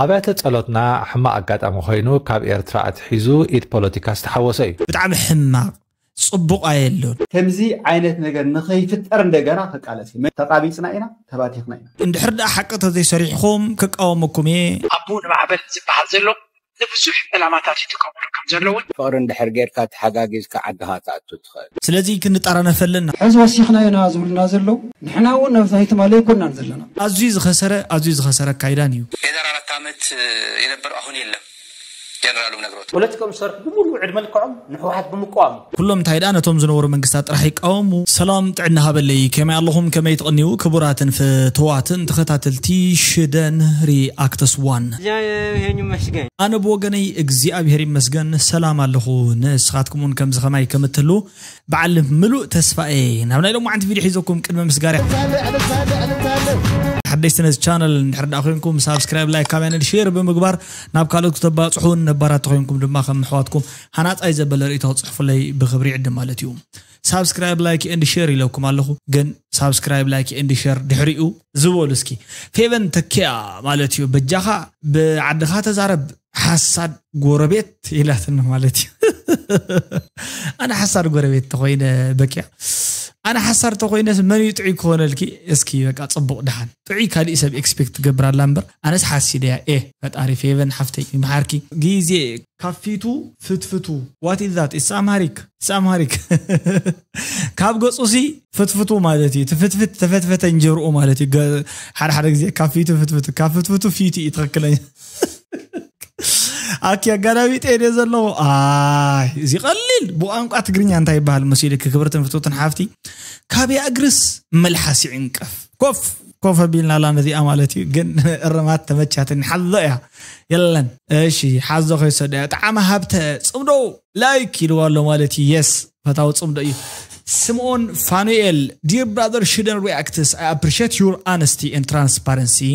ኣብያተ ጸሎትና ሕማቕ ኣጋጣሚ ኮይኑ ካብ ኤርትራ ኣትሒዙ ኢድ ፖለቲካ ዝተሓወሶ እዩ። ብጣዕሚ ሕማቕ ጽቡቕ ኣየሎን። ከምዚ ዓይነት ነገር ንኸይፍጠር እንደገና ክቃለስ እዩ። ተቓቢጽና ኢና፣ ተባቲኽና ኢና። እንድሕር ደኣ ሓቂ ተዘይሰሪሕኹም ክቃወመኩም እየ። ኣቡ ንማዕበል ዝበሃል ዘሎ ንብዙሕ ዕላማታት ይጥቀሙሉ ከም ዘለውን ፍቕሪ እንድሕር ጌርካ ተሓጋጊዝካ ዓድኻ ትኣቱ ትኽእል። ስለዚ ክንጠራነፍ ኣለና። ሕዚ ወሲኽናዮ ኢና ዝብሉና ዘለዉ ንሕና እውን ነብዚ ኣይትማሊ ኣይኮናን ዘለና። ኣዝዩ ዝኸሰረ ኣዝዩ ዝኸሰረ ኣካይዳን እዩ። ፌደራል ኣራት ዓመት የነበረው አሁን የለም። ጀነራሉ ነግሮት። ፖለቲኮም ዝሰርሑ ብሙሉ ዕድመ ልክዖም ንሕወሓት ብምቅዋም ኩሎም እንታይ ደኣ ነቶም ዝነበሩ መንግስታት ጥራሕ ይቃወሙ። ሰላም ጥዕና ሃበለይ፣ ከመይ ኣለኹም? ከመይ ትቕንዩ? ክቡራትን ፍትዋትን ተኸታተልቲ ሽደን ሪኣክተስ ዋን። እግዚኣብሔር ይመስገን። ኣነ ብወገነይ እግዚኣብሔር ይመስገን ሰላም ኣለኹ። ንስኻትኩም እውን ከምዚ ኸማይ ከም እትህሉ በዓል ምሉእ ተስፋ እየ። ናብ ናይ ሎማዓንቲ ቪድዮ ሒዘኩም ቅድሚ ምስጋር ሓደሽቲ ነዚ ቻነል እንድሕር ደኣ ኮይንኩም ሳብስክራይብ፣ ላይክ፣ ካሜንት፣ ሼር ብምግባር ናብ ካልኦት ክተባፅሑ፣ ነባራት ተኮይንኩም ድማ ከም ኣሕዋትኩም ሃናፃይ ዘበለ ርእይቶ ክፅሕፉለይ ብክብሪ ይዕድም ማለት እዩ። ሳብስክራይብ፣ ላይክ ኤንድ ሼር ኢለኩም ኣለኹ፣ ግን ሳብስክራይብ፣ ላይክ ኤንድ ሼር ድሕሪኡ ዝበሉ እስኪ። ፌቨን ተኪያ ማለት እዩ። በጃኻ ብዓድኻ ተዛረብ፣ ሓሳድ ጎረቤት ኢላትኒ ማለት እዩ። ኣነ ሓሳድ ጎረቤት ተኮይነ በኪያ ኣነ ሓሳድ ተኮይነስ መን እዩ ጥዑይ ክኾነልኪ? እስኪ በቃ ፅቡቕ ደሓን ጥዑይ ካሊእ ሰብ ኤክስፔክት ትገብር ኣላ እምበር ኣነስ ሓሲደ እያ። ኤ ፈጣሪ ፌቨን ሓፍተይ ይምሓርኪ። ግዜ ካፊቱ ፍትፍቱ what is that? It's Amharic, it's Amharic። ካብ ገፁ ሲ ፍትፍቱ ማለት እዩ። ትፍትፍት ተፈትፈተ እንጀርኡ ማለት እዩ። ገ- ሓደ ሓደ ግዜ ካፊቱ ፍትፍቱ ካብ ፍትፍቱ ፊቱ እዩ ትኽክለኛ። ኣኪ ኣጋዳሚ ጤደ ዘለዎ ኣይ እዚ ቀሊል ብቋንቋ ትግርኛ እንታይ ይበሃል መሲልክ? ክብርትን ፍትውትን ሓፍቲ ካብ ያእግርስ መልሓስ ይዕንቀፍ። ኮፍ ኮፍ ኣቢልናላ ነዚኣ ማለት እዩ። ግን እርማት ተመቻትኒ ሓዞ እያ የለን። እሺ ሓዞ ከይሰዶ እያ። ጣዕሚ ሃብተ ጽምዶ ላይክ ኢልዋ ኣሎ ማለት እዩ። የስ ፈታዊ ጽምዶ እዩ። ስምኦን ፋኑኤል dear brother Shiden reacts, I appreciate your honesty and transparency.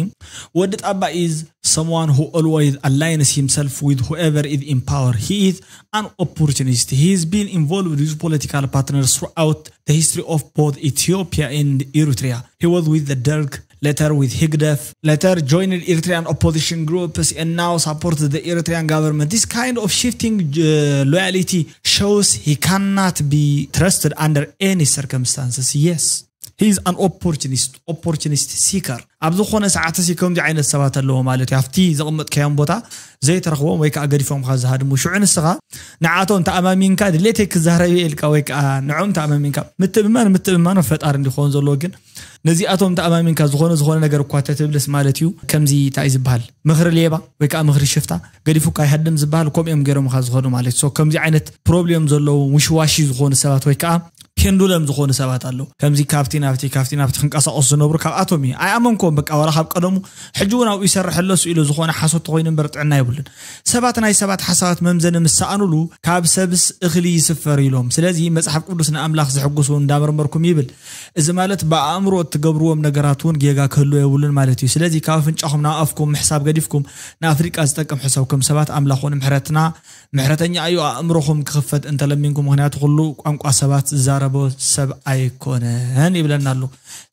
ወዲ ጣባ is someone who always aligns himself with whoever is in power. He is an opportunist. He's been involved with political partners throughout the history of both Ethiopia and Eritrea. He was with the Derg, later with Higdef, later joined Eritrean opposition groups, and now supports the Eritrean government. This kind of shifting uh, loyalty shows he cannot be trusted under any circumstances. Yes. He is an opportunist, opportunist seeker. ኣብ ዝኾነ ሰዓት ሲ ከምዚ ዓይነት ሰባት ኣለዎ ማለት እዩ። ኣብቲ ዘቐመጥካዮም ቦታ ዘይትረኽቦም ወይ ከዓ ገዲፎምካ ዝሃድሙ። ሽዑ ንስኻ ንዓቶም ተኣማሚንካ ድሌተይ ክዛረብ እየ ኢልካ ወይ ከዓ ንዖም ተኣማሚንካ ምትእምማን ምትእምማን ፈጣሪ እንዲኸውን ዘለዎ ግን ነዚኣቶም ተኣማሚንካ ዝኾነ ዝኾነ ነገር እኳ ተትብልስ ማለት እዩ። ከምዚ እንታይ እዩ ዝበሃል ምኽሪ ሌባ ወይ ከዓ ምኽሪ ሽፍታ ገዲፉካ ይሃድም ዝበሃል ከምኡ እዮም ገይሮምካ ዝኾኑ ማለት እዩ። So ከምዚ ዓይነት ፕሮብሌም ዘለዎም ውሽዋሺ ዝኾኑ ሰባት ወይ ከዓ ፔንዱለም ዝኾኑ ሰባት ኣለዉ። ከምዚ ካብቲ ናብቲ ካብቲ ናብቲ ክንቀሳቀሱ ዝነብሩ ካብኣቶም እዩ። ኣይኣመንኮም በቃ ዋላ ካብ ቀደሙ ሕጂ እውን ኣብኡ ይሰርሕ ኣለሱ ኢሉ ዝኾነ ሓሶት ተኮይኑ እምበር ጥዕና የብሉን። ሰባት ናይ ሰባት ሓሳባት መምዘኒ ምስ ሰኣኑሉ ካብ ሰብስ እኽሊ ይስፈር ኢሎም። ስለዚ መጽሓፍ ቅዱስ ንኣምላኽ ዘሕጉስ እውን እንዳመርመርኩም ይብል። እዚ ማለት ብኣእምሮ እትገብርዎም ነገራት እውን ጌጋ ክህልዎ የብሉን ማለት እዩ። ስለዚ ካብ ኣፍንጫኹም ናብ ኣፍኩም ምሕሳብ ገዲፍኩም ንኣፍሪቃ ዝጠቅም ሕሰብ። ከም ሰባት ኣምላኽ እውን ምሕረትና ምሕረተኛ እዩ ኣእምሮኹም ክኽፈት እንተለሚንኩም፣ ምኽንያቱ ኩሉ ቋንቋ ሰባት ዝዛረቦ ሰብ ኣይኮነን ይብለና ኣሎ።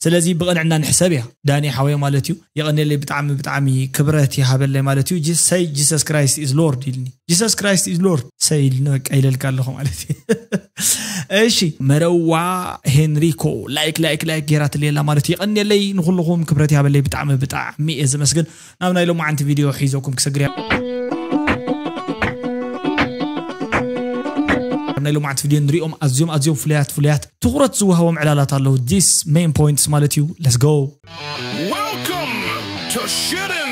ስለዚ ብቕንዕና ንሕሰብ እያ ዳኒ ሓወይ ማለት እዩ። የቐንየለይ ብጣዕሚ ብጣዕሚ ክብረት ይሃበለይ ማለት እዩ። ጂ- say Jesus Christ is Lord ኢልኒ። Jesus Christ is Lord say ኢልኒ በቃ ኢለልካ ኣለኹ ማለት እዩ። እሺ መረዋ ሄንሪኮ ላይክ ላይክ ላይክ ጌራትለይ ኣላ ማለት እዩ። የቐንየለይ ንኩልኹም ክብረት ይሃበለይ ብጣዕሚ ብጣዕሚ እየ ዘመስግን። ናብ ናይ ሎማዓንቲ ቪድዮ ሒዘኩም ክሰግር እያ። ኣብ ናይ ሎማዓንቲ ቪድዮ ንሪኦም ኣዝዮም ኣዝዮም ፍሉያት ፍሉያት ትኹረት ዝወሃቦም ዕላላት ኣለዉ። This main points ማለት እዩ። Let's go. Welcome to Shitten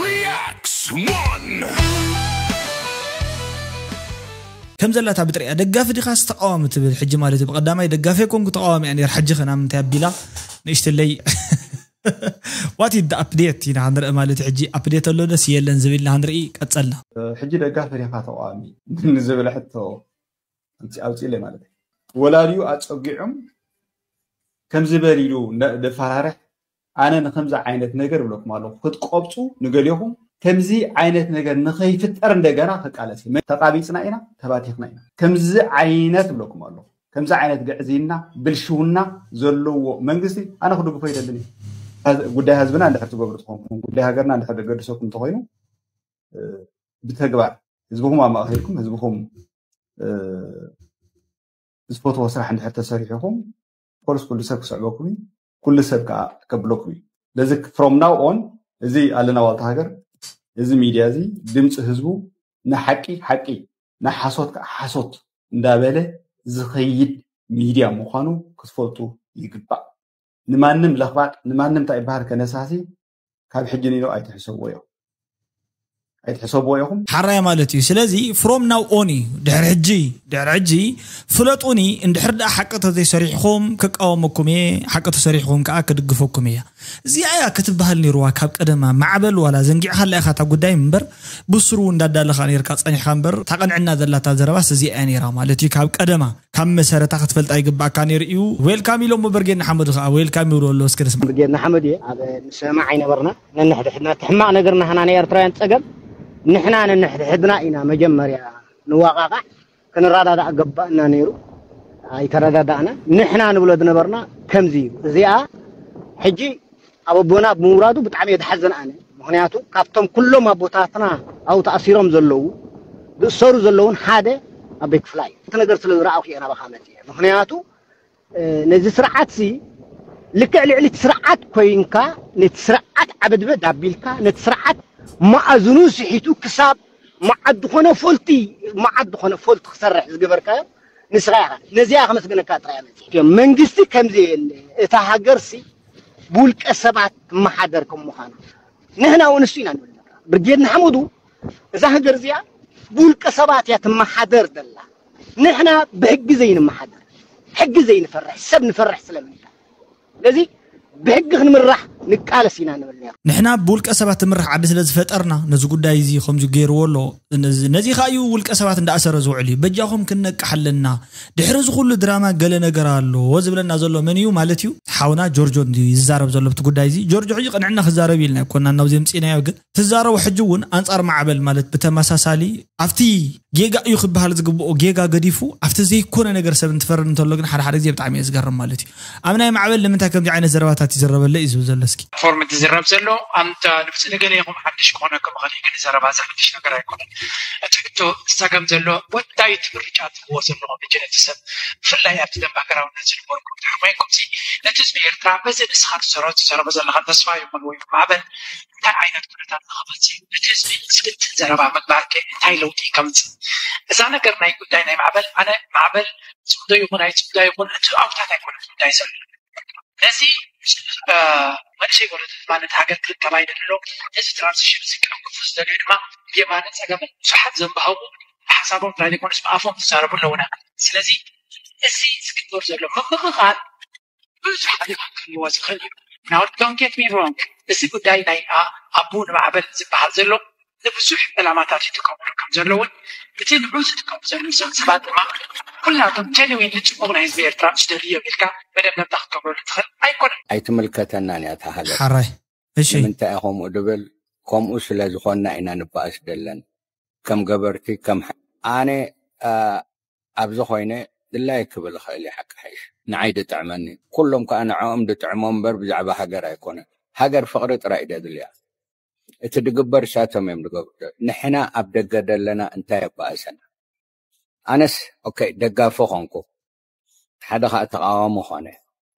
Reacts one. ከም ዘላታ ብጥሪያ ደጋፊ ዲኻስ ተቃዋሚ ትብል ሕጂ ማለት እዩ። ብቀዳማይ ደጋፊ ኮንኩ ተቃዋሚ እያ ነይር። ሕጂ ኸና ምንታይ ኣቢላ ንእሽትለይ what is the update ኢና ክንርኢ ማለት እዩ። ሕጂ ኣፕዴት ኣሎ ደስ የለን ዝብል ኢና ክንርኢ ቀጸልና። ሕጂ ደጋፊ ዲኻ ተቃዋሚ ንዝብል ሕቶ ኣውፂእለይ ማለት እዩ። ወላዲኡ ኣፀጊዖም ከምዚ በል ኢሉ እንደ- ደፈራርሕ ኣነ ንከምዚ ዓይነት ነገር ብለኩም ኣለኹ ክትቆብፁ ንገሊኹም ከምዚ ዓይነት ነገር ንኸይፍጠር እንደገና ክቃለስ እየ። ተቃቢፅና ኢና ተባቲኽና ኢና። ከምዚ ዓይነት ብለኩም ኣለኹ ከምዚ ዓይነት ግዕዝይና ብልሽውና ዘለዎ መንግስቲ ኣነ ክድግፎ ይደልን እየ። ጉዳይ ህዝብና እንድሕር ትገብሩ ትኾንኩም ጉዳይ ሃገርና እንድሕር ደገድሰኩም እንተኾይኑ ብተግባር ህዝብኹም ኣማእኺልኩም ህዝብኹም ዝፈትዎ ስራሕ እንድሕር ተሰሪሕኹም ኮርስ ኩሉ ሰብ ክስዕበኩም እዩ። ኩሉ ሰብ ከዓ ከብለኩም እዩ። ስለዚ from now on እዚ ኣለና ዋልታ ሃገር እዚ ሚድያ እዚ ድምፂ ህዝቡ ንሓቂ ሓቂ ንሓሶት ከዓ ሓሶት እንዳበለ ዝኸይድ ሚድያ ምዃኑ ክትፈልጡ ይግባእ። ንማንም ለኽባጥ ንማንም እንታይ ይበሃል ከነሳሲ ካብ ሕጂ ንኢሎ ኣይትሕሰብዎ እዮም ኣይትሕሰብዎ ኢኹም። ሓራይ ማለት እዩ። ስለዚ from now on እዩ ድሕሪ ሕጂ ድሕሪ ሕጂ ፍለጡኒ። እንድሕር ደኣ ሓቂ ተዘይሰሪሕኹም ክቃወመኩም እየ፣ ሓቂ ተሰሪሕኹም ከዓ ክድግፈኩም እያ። እዚኣ እያ ክትበሃል ነይርዋ ካብ ቀደማ። ማዕበል ዋላ ዘንጊዕኻላ ኢኻ እታ ጉዳይ እምበር ብስሩ እንዳዳለኻ ነርካ ጸኒሕካ እምበር እታ ቀንዕና ዘላታ ዘረባስ እዚኣ እያ ነይራ ማለት እዩ ካብ ቀደማ። ካብ መሰረታ ክትፈልጣ ይግባእካ ነይሩ እዩ። ዌልካም ኢሎሞ ብርጌድ ንሓመዱ ከዓ ዌልካም ይብሉ ኣሎ። እስኪ ንስማ። ብርጌድ ንሓመዱ እየ ኣብ ንሰማዕ ኣይነበርና። ነንሕድሕድና እቲ ሕማቕ ነገር ናህና ናይ ኤርትራውያን ጸገም ንሕና ነንሕድሕድና ኢና መጀመርያ ንዋቃቃዕ ክንረዳዳእ ገባእና ነይሩ። ኣይተረዳዳእና። ንሕና ንብሎ ዝነበርና ከምዚ እዩ። እዚኣ ሕጂ ኣብ ኣቦና ብምውራዱ ብጣዕሚ እየ ዝሓዝን ኣነ። ምክንያቱ ካብቶም ኩሎም ኣቦታትና ኣብኡ ተኣሲሮም ዘለዉ ዝእሰሩ ዘለውን ሓደ ኣበይ ክፍላ እዩ። እቲ ነገር ስለ ዝረኣኹ እየ ናባኻ መፅየ። ምክንያቱ ነዚ ስርዓት ሲ ልክዕ ልዕሊ እቲ ስርዓት ኮይንካ ነቲ ስርዓት ዓበድበድ ኣቢልካ ነቲ ስርዓት መኣዝኑ ስሒቱ ክሳብ መዓት ዝኾነ ፎልቲ መዓት ዝኾነ ፎልቲ ክሰርሕ ዝገበርካዮ ንስኻ ኢኻ። ነዚኣ ከመስግነካ ጥራይ እያ መፅየ። መንግስቲ ከምዘየለ እታ ሃገር ሲ ብውልቀ ሰባት ትመሓደር ከም ምዃና ንሕና እውን እሱ ኢና ንብል ዘለና። ብርጌድ ንሓመዱ እዛ ሃገር እዚኣ ብውልቀ ሰባት እያ ትመሓደር ዘላ። ንሕና ብሕጊ ዘይንመሓደር፣ ሕጊ ዘይንፈርሕ፣ ሰብ ንፈርሕ ስለምንታይ? ስለዚ ብሕጊ ክንምራሕ ንቃለስ ኢና ንብል ነርና። ንሕና ብውልቀ ሰባት ትምራሕ ዓዲ ስለ ዝፈጠርና ነዚ ጉዳይ እዚ ከምዚ ገይርዎ ኣሎ። ነዚ ከዓ እዩ ውልቀ ሰባት እንዳኣሰረ ዝውዕል እዩ። በጃኹም ክንነቅሕ ኣለና። ድሕሪ እዚ ኩሉ ድራማ ገለ ነገር ኣሎ ዝብለና ዘሎ መን እዩ ማለት እዩ? ሓውና ጆርጆ እንድዩ ዝዛረብ ዘሎ ብቲ ጉዳይ እዚ። ጆርጆ ሕጂ ቅንዕና ክዛረብ ኢልና ኣይኮናን ናብዚ ኣምፂእናዮ፣ ግን ትዛረቦ ሕጂ እውን ኣንፃር ማዕበል ማለት ብተመሳሳሊ ኣብቲ ጌጋ እዩ ክበሃል ዝግብኦ ጌጋ ገዲፉ ኣብቲ ዘይኮነ ነገር ሰብ እንትፈርድ እንተሎ ግን ሓደ ሓደ ግዜ ብጣዕሚ እየ ዝገርም ማለት እዩ። ኣብ ናይ ማዕበል ንምንታይ ከምዚ ዓይነት ዘረባታት ይዝረበለ እዩ ዝብል ዘሎ እስኪ። ፎርም ትዝረብ ዘሎ ኣንታ ድምፂ ንገለ ይኹም ሓድሽ ክኾነኩም ይኽእል እዩ፣ ግን ዘረባ እዚ ሓድሽ ነገር ኣይኮነን። እቲ ሕቶ ዝፀገም ዘሎ ወዳይ እቲ ምርጫ ትህብዎ ዘለኹም ሕጂ ነቲ ሰብ ብፍላይ ኣብቲ ደንብ ሃገራውነት ዝነበርኩም ድሕር ኮይንኩም ሲ ነቲ ህዝቢ ኤርትራ በዚ ንስኻ ትዘረብ ትዘረቦ ዘለኻ ተስፋ ይኹን ወይ ማዕበል እንታይ ዓይነት ኩነታት ንኸመፅእ እቲ ህዝቢ ዝፍትን ዘረባ ምግባር ከ እንታይ ለውጢ ከምፅእ? እዛ ነገር ናይ ጉዳይ ናይ ማዕበል ኣነ ማዕበል ዝብዶ ይኹን ኣይዝብዶ ይኹን እቲ ኣውታት ኣይኮነት ጉዳይ ዘሎ ነዚ መንእሰይ ወለዶ ድማ ነቲ ሃገር ክርከብ ኣይደሎ። ነዚ ትራንዚሽን እዚ ክዕንቅፉ ዝደልዩ ድማ ብየማንን ፀገምን ብዙሓት ዘንባህቑ ብሓሳቦም ጥራይ ዘይኮነስ ብኣፎም ዝዛረቡ ኣለውና። ስለዚ እዚ ዝግበር ዘሎ ምምቕቓል ብዙሕ ሓደጋ ክህልዎ ዝኽእል እዩ። Now don't get me wrong፣ እዚ ጉዳይ ናይ ኣቡ ንማዕበል ዝበሃል ዘሎ ንብዙሕ ዕላማታት ይጥቀምሉ ከም ዘለውን እቲ ንዑ ዝጥቀሙ ዘለዉ ሰብ ሰባት ድማ ኩላቶም ጀንዊን ንፅቡቕ ናይ ህዝቢ ኤርትራ ዝደልዩ እዮም ኢልካ መደምደምታ ክትገብረሉ ትኽእል ኣይኮነን። ኣይትምልከተናን እያ እታ ሃገር። ሓራይ እሺ ንምንታይ ከምኡ ድብል ከምኡ ስለ ዝኾንና ኢና ንበኣስ ደለን ከም ገበርቲ ከም ኣነ ኣብዚ ኮይነ ድላየ ክብል እኽእል እየ ሓቂ ሓይሽ ንዓይ ድጥዕመኒ ኩሎም ከዓ ንዕኦም ድጥዕሞም እምበር ብዛዕባ ሃገር ኣይኮነን ሃገር ፍቕሪ ጥራይ ደድልያ እቲ ድግበር እሳቶም እዮም ድገብሩ ንሕና ኣብ ደገ ደለና እንታይ ኣባእሰና ኣነስ ኦኬ ደጋፊ ኾንኩ ሓደ ከዓ ተቃዋሚ ኾነ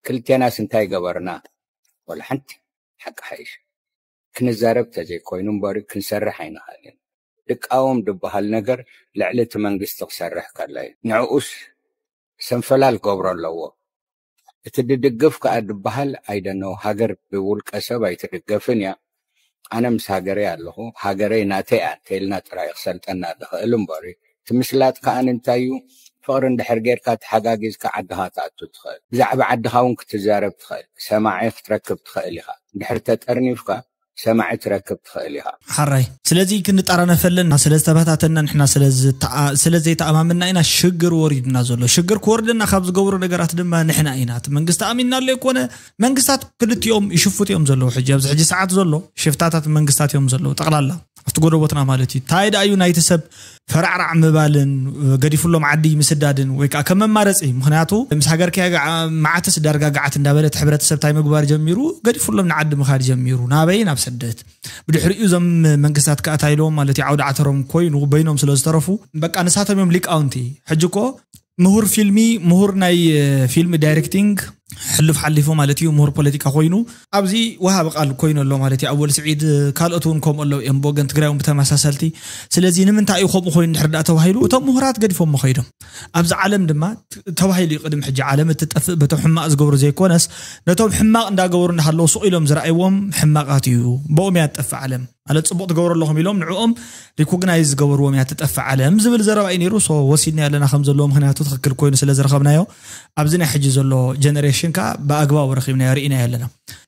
ክልቴናስ እንታይ ገበርና ወላ ሓንቲ ሓቂ ሓይሽ ክንዛረብ ተዘይኮይኑ እምበሪ ክንሰርሕ ኣይንኽእልን ድቃወም ድበሃል ነገር ልዕሊ እቲ መንግስቲ ክሰርሕ ከሎ እዩ ንዕኡስ ሰንፈላል ክገብሮ ኣለዎ እቲ ድድግፍ ከዓ ድበሃል ኣይደነው ሃገር ብውልቀ ሰብ ኣይትድገፍን እያ ኣነ ምስ ሃገረይ ኣለኹ ሃገረይ ናተይ እያ እንተኢልና ጥራይ ክሰልጠና ዝኽእል እምበሪ እቲ ምስላጥ ከዓ ንምንታይ እዩ ፍቕሪ እንድሕር ጌርካ ተሓጋጊዝካ ዓድኻ ትኣቱ ትኽእል ብዛዕባ ዓድኻ እውን ክትዛረብ ትኽእል ሰማዒ ክትረክብ ትኽእል ኢኻ እንድሕር ተጠርኒፍካ ሰማዒ ትረክብ ትኽእል ኢኻ። ሓራይ ስለዚ ክንጠራነፍ ኣለና ስለ ዝተበታተና ንሕና ስለ ዘይተኣማመና ኢና ሽግር ወሪድና ዘሎ ሽግር ክወርደና ካብ ዝገብሩ ነገራት ድማ ንሕና ኢና እቲ መንግስቲ ኣሚንናሉ ኣይኮነ መንግስታት ክልቲኦም ይሽፍቱ እዮም ዘለዉ ሕጂ ኣብዚ ሕጂ ሰዓት ዘሎ ሽፍታታት መንግስታት እዮም ዘለዉ ጠቕላላ ኣብቲ ጎደቦትና ማለት እዩ ታይ ደኣ እዩ ናይቲ ሰብ ፈራዕራዕ ምባልን ገዲፉሎም ዓዲ ምስዳድን ወይ ከዓ ከም መማረፂ ምክንያቱ ምስ ሃገር ከያጋዓ መዓትስ ዳርጋ ገዓት እንዳበለ እቲ ሕብረተሰብ ታይ ምግባር ጀሚሩ ገዲፉሎም ንዓዲ ምካድ ጀሚሩ ናበይ ናብ ስደት ብድሕሪኡ እዞም መንግስታት ከኣታ ኢሎም ማለት እዩ ዓውዲ ዓተሮም ኮይኑ በይኖም ስለ ዝተረፉ በቃ ንሳቶም እዮም ሊቃውንቲ። ሕጂ እኮ ምሁር ፊልሚ፣ ምሁር ናይ ፊልም ዳይሬክቲንግ ሕሉፍ ሓሊፉ ማለት እዩ ምሁር ፖለቲካ ኮይኑ ኣብዚ ወሃቢ ቃል ኮይኑ ኣሎ ማለት እዩ ኣወል ስዒድ። ካልኦት እውን ከምኡ ኣለዉ እዮም ብወገን ትግራይ እውን ብተመሳሰልቲ። ስለዚ ንምንታይ እዩ ከምኡ ኮይኑ ድሕር ዳ ተባሂሉ እቶም ምሁራት ገዲፎሞ ከይዶም ኣብዚ ዓለም ድማ ተባሂሉ እዩ ቅድሚ ሕጂ ዓለም እትጠፍእ በቶም ሕማቕ ዝገብሩ ዘይኮነስ ነቶም ሕማቕ እንዳገበሩ እንዳሃለዉ ሱቕ ኢሎም ዝረኣይዎም ሕማቓት እዩ። ብኦም እያ ትጠፍእ ዓለም። ማለት ጽቡቕ ትገብሩ ኣለኹም ኢሎም ንዕኦም ሪኮግናይዝ ዝገበርዎም እያ ትጠፍእ ዓለም ዝብል ዘረባ እዩ ነይሩ። ሶ ወሲድና ኣለና ከም ዘለዎ ምክንያቱ ትኽክል ኮይኑ ስለ ዝረኸብናዮ ኣብዚ ናይ ሕጂ ዘሎ ጀነሬሽን ከኣ ብኣግባቡ ረኺብናዮ ርኢናዮ ኣለና።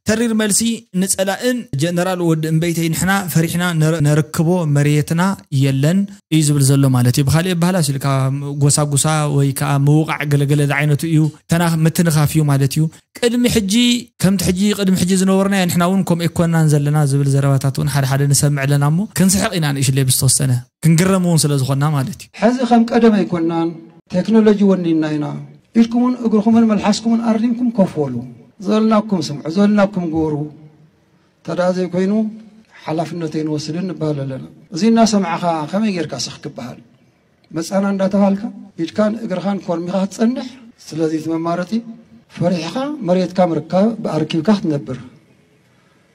ተሪር መልሲ ንጸላእን ጀነራል ወዲ እምበይተይ ንሕና ፈሪሕና ነር- ነርክቦ መሬትና የለን እዩ ዝብል ዘሎ ማለት እዩ። ብኻሊእ ኣባህላ ሲልካ ጎሳጉሳ ወይ ከዓ ምውቃዕ ገለገለ ዝዓይነቱ እዩ ተና ምትንኻፍ እዩ ማለት እዩ። ቅድሚ ሕጂ ከምቲ ሕጂ ቅድሚ ሕጂ ዝነበርና ንሕና እውን ከምኡ ኣይኮናን ዘለና ዝብል ዘረባታት እውን ሓደ ሓደ ንሰምዕ ኣለና እሞ ክንስሕቕ ኢና ንእሽለይ ብዝተወሰነ ክንግረም እውን ስለ ዝኾንና ማለት እዩ። ሕዚ ከም ቀደም ኣይኮናን። ቴክኖሎጂ ወኒና ኢና። ኢድኩምን እግርኩምን መልሓስኩምን ኣርዲምኩም ኮፍ በሉ። ዘልናኩም ስምዑ፣ ዘልናኩም ግበሩ። ተዳ ዘይኮይኑ ሓላፍነተይ ንወስድን ንበሃል ኣለና። እዚ እናሰማዕኻ ከመይ ጌርካ ስኽ ክበሃል? መጻና እንዳተባልካ ኢድካን እግርኻን ኮርሚኻ ክትጸንሕ። ስለዚ እቲ መማረጺ ፈሪሕኻ መሬትካ ምርካብ ኣርኪብካ ክትነብር፣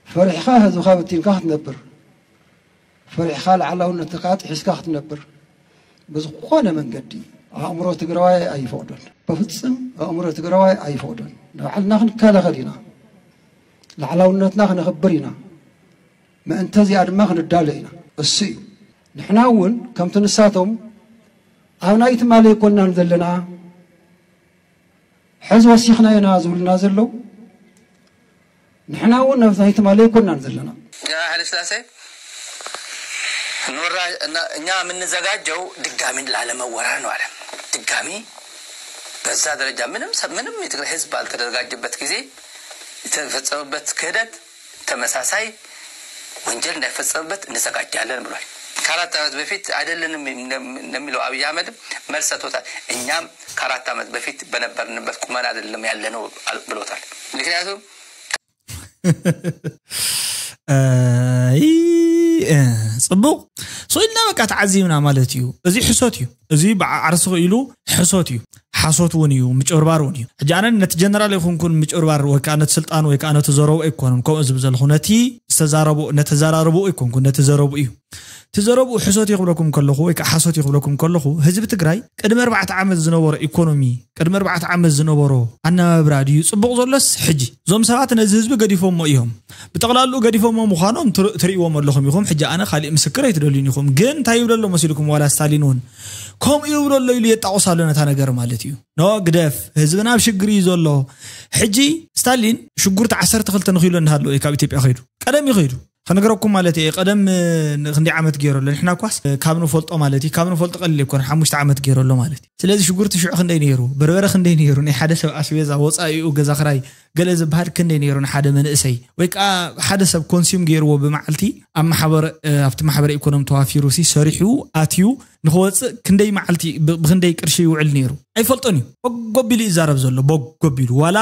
ፈሪሕኻ ህዝብኻ በቲንካ ክትነብር፣ ፈሪሕኻ ላዕላውነትካ ጥሒስካ ክትነብር ብዝኾነ መንገዲ ኣእምሮ ትግራዋይ ኣይፈቕዶን። በፍጽም ኣእምሮ ትግራዋይ ኣይፈቕዶን። ንባዕልና ክንከላኸል ኢና። ላዕላውነትና ክነኽብር ኢና። ምእንተ እዚኣ ድማ ክንዳሎ ኢና። እሱ እዩ። ንሕና እውን ከምቲ ንሳቶም ኣብ ናይ ትማሊ ኣይኮናን ዘለና፣ ሕዚ ወሲኽናዮና ዝብሉና ዘለዉ፣ ንሕና እውን ኣብ ናይ ትማሊ ኣይኮናን ዘለና። ጀነራል ሃይለስላሴ ኖራ እና እኛ የምንዘጋጀው ድጋሚ ላለመወራር ነው አለ። ድጋሚ በዛ ደረጃ ምንም ሰብ ምንም የትግራይ ህዝብ ባልተደረጋጀበት ጊዜ የተፈጸመበት ክህደት ተመሳሳይ ወንጀል እንዳይፈጸምበት እንዘጋጃለን ብሏል። ከአራት ዓመት በፊት አይደለንም እንደሚለው አብይ አህመድም መልስ ሰጥቶታል። እኛም ከአራት ዓመት በፊት በነበርንበት ቁመና አይደለም ያለነው ብሎታል። ምክንያቱም ጽቡቕ ሶ ኢልና በቃ ተዓዚብና ማለት እዩ። እዚ ሕሶት እዩ። እዚ ዓርሲ ኢሉ ሕሶት እዩ። ሓሶት እውን እዩ፣ ምጭብርባር እውን እዩ። ሕጂ ኣነ ነቲ ጀነራል ኣይኮንኩን ምጭብርባር ወይ ከዓ ነቲ ስልጣን ወይ ከዓ ነቲ ዘረቡ ኣይኮኑን ከምኡ ዝብል ዘለኹ ነቲ ዝተዛረቡ ነተዛራርቡ ኣይኮንኩን ነቲ ዘረቡ እዩ። እቲ ዘረቡ ሕሶት እዩ ክብለኩም ከለኹ ወይ ከዓ ሓሶት እዩ ክብለኩም ከለኹ ህዝቢ ትግራይ ቅድሚ ኣርባዕተ ዓመት ዝነበሮ ኢኮኖሚ ቅድሚ ኣርባዕተ ዓመት ዝነበሮ ኣነባብራ ድዩ ፅቡቕ ዘሎስ ሕጂ? እዞም ሰባት ነዚ ህዝቢ ገዲፎሞ እዮም። ብጠቕላልኡ ገዲፎሞ ምዃኖም ትር- ትርእይዎም ኣለኹም ኢኹም። ሕጂ ኣነ ካሊእ ምስክር ኣይትደልዩን ኢኹም። ግን እንታይ ይብለሎ መሲልኩም ዋላ ስታሊን እውን ከምኡ ይብለሎ ኢሉ የጣቑስ ኣሎ ነታ ነገር ማለት እዩ። ኖ ግደፍ፣ ህዝብና ኣብ ሽግር እዩ ዘሎ። ሕጂ ስታሊን ሽጉርቲ ዓሰርተ ክልተ ንኪሎ እናሃለዎ እዩ ካብ ኢትዮጵያ ከይዱ። ቀደም እዩ ከይዱ። ከነገረኩም ማለት እየ ቀደም ክንደይ ዓመት ገይሩ ኣሎ ንሕና ኳስ ካብ ንፈልጦ ማለት እዩ ካብ ንፈልጦ ቀሊል ኣይኮነ ሓሙሽተ ዓመት ገይሩ ኣሎ ማለት እዩ። ስለዚ ሽጉርቲ ሽዑ ክንደይ ነይሩ፣ በርበረ ክንደይ ነይሩ፣ ናይ ሓደ ሰብ ኣስቤዛ ወፃኢኡ ገዛ ክራይ ገለ ዝበሃል ክንደይ ነይሩ ንሓደ መንእሰይ ወይ ከዓ ሓደ ሰብ ኮንሱም ገይርዎ ብመዓልቲ ኣብ ማሕበር ኣብቲ ማሕበረ ኢኮኖሚ ተዋፊሩ ሲ ሰሪሑ ኣትዩ ንክወፅእ ክንደይ መዓልቲ ብክንደይ ቅርሺ ይውዕል ነይሩ ኣይፈልጦን እዩ። በጎቢሉ ይዛረብ ዘሎ በጎቢሉ ዋላ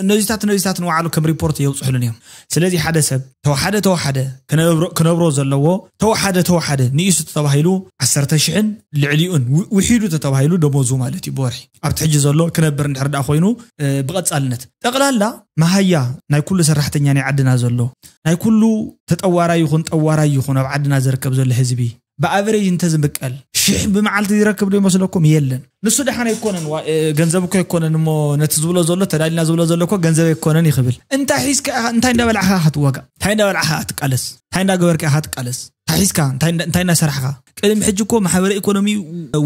ነዚታት ነዚታት ንባዕሉ ከም ሪፖርት የውፅሕሉን እዮም። ስለዚ ሓደ ሰብ ተወሓደ ተወሓደ ክነብሮ ዘለዎ ተወሓደ ተወሓደ ንኢሱ ተተባሂሉ ዓሰርተ ሽሕን ልዕሊኡን ውሒዱ ተተባሂሉ ደሞዙ ማለት እዩ ብወርሒ ኣብቲ ሕጂ ዘሎ ክነብር እንድሕር ደኣ ኮይኑ ብቐፃልነት ጠቕላላ መሃያ ናይ ኩሉ ሰራሕተኛ ናይ ዓድና ዘሎ ናይ ኩሉ ተጠዋራይ ይኹን ጠዋራይ ይኹን ኣብ ዓድና ዝርከብ ዘሎ ህዝቢ ብኣቨሬጅ እንተዝምቀል ሽሕ ብመዓልቲ ዝረክብ ዶ ይመስለኩም? የለን። ንሱ ደሓን ኣይኮነን፣ ገንዘብ እኮ ኣይኮነን እሞ ነቲ ዝብሎ ዘሎ ተዳሊና ዝብሎ ዘሎ እኮ ገንዘብ ኣይኮነን ይኽብል። እንታይ ሒዝካ ኢኻ እንታይ እንዳበላዕኻ ኢኻ ትዋጋእ? እንታይ እንዳበላዕኻ ኢኻ ትቃለስ? እንታይ እንዳገበርካ ኢኻ ትቃለስ? እንታይ ሒዝካ እንታይ እንዳ- እንታይ እንዳሰራሕኻ? ቅድሚ ሕጂ እኮ ማሕበረ ኢኮኖሚ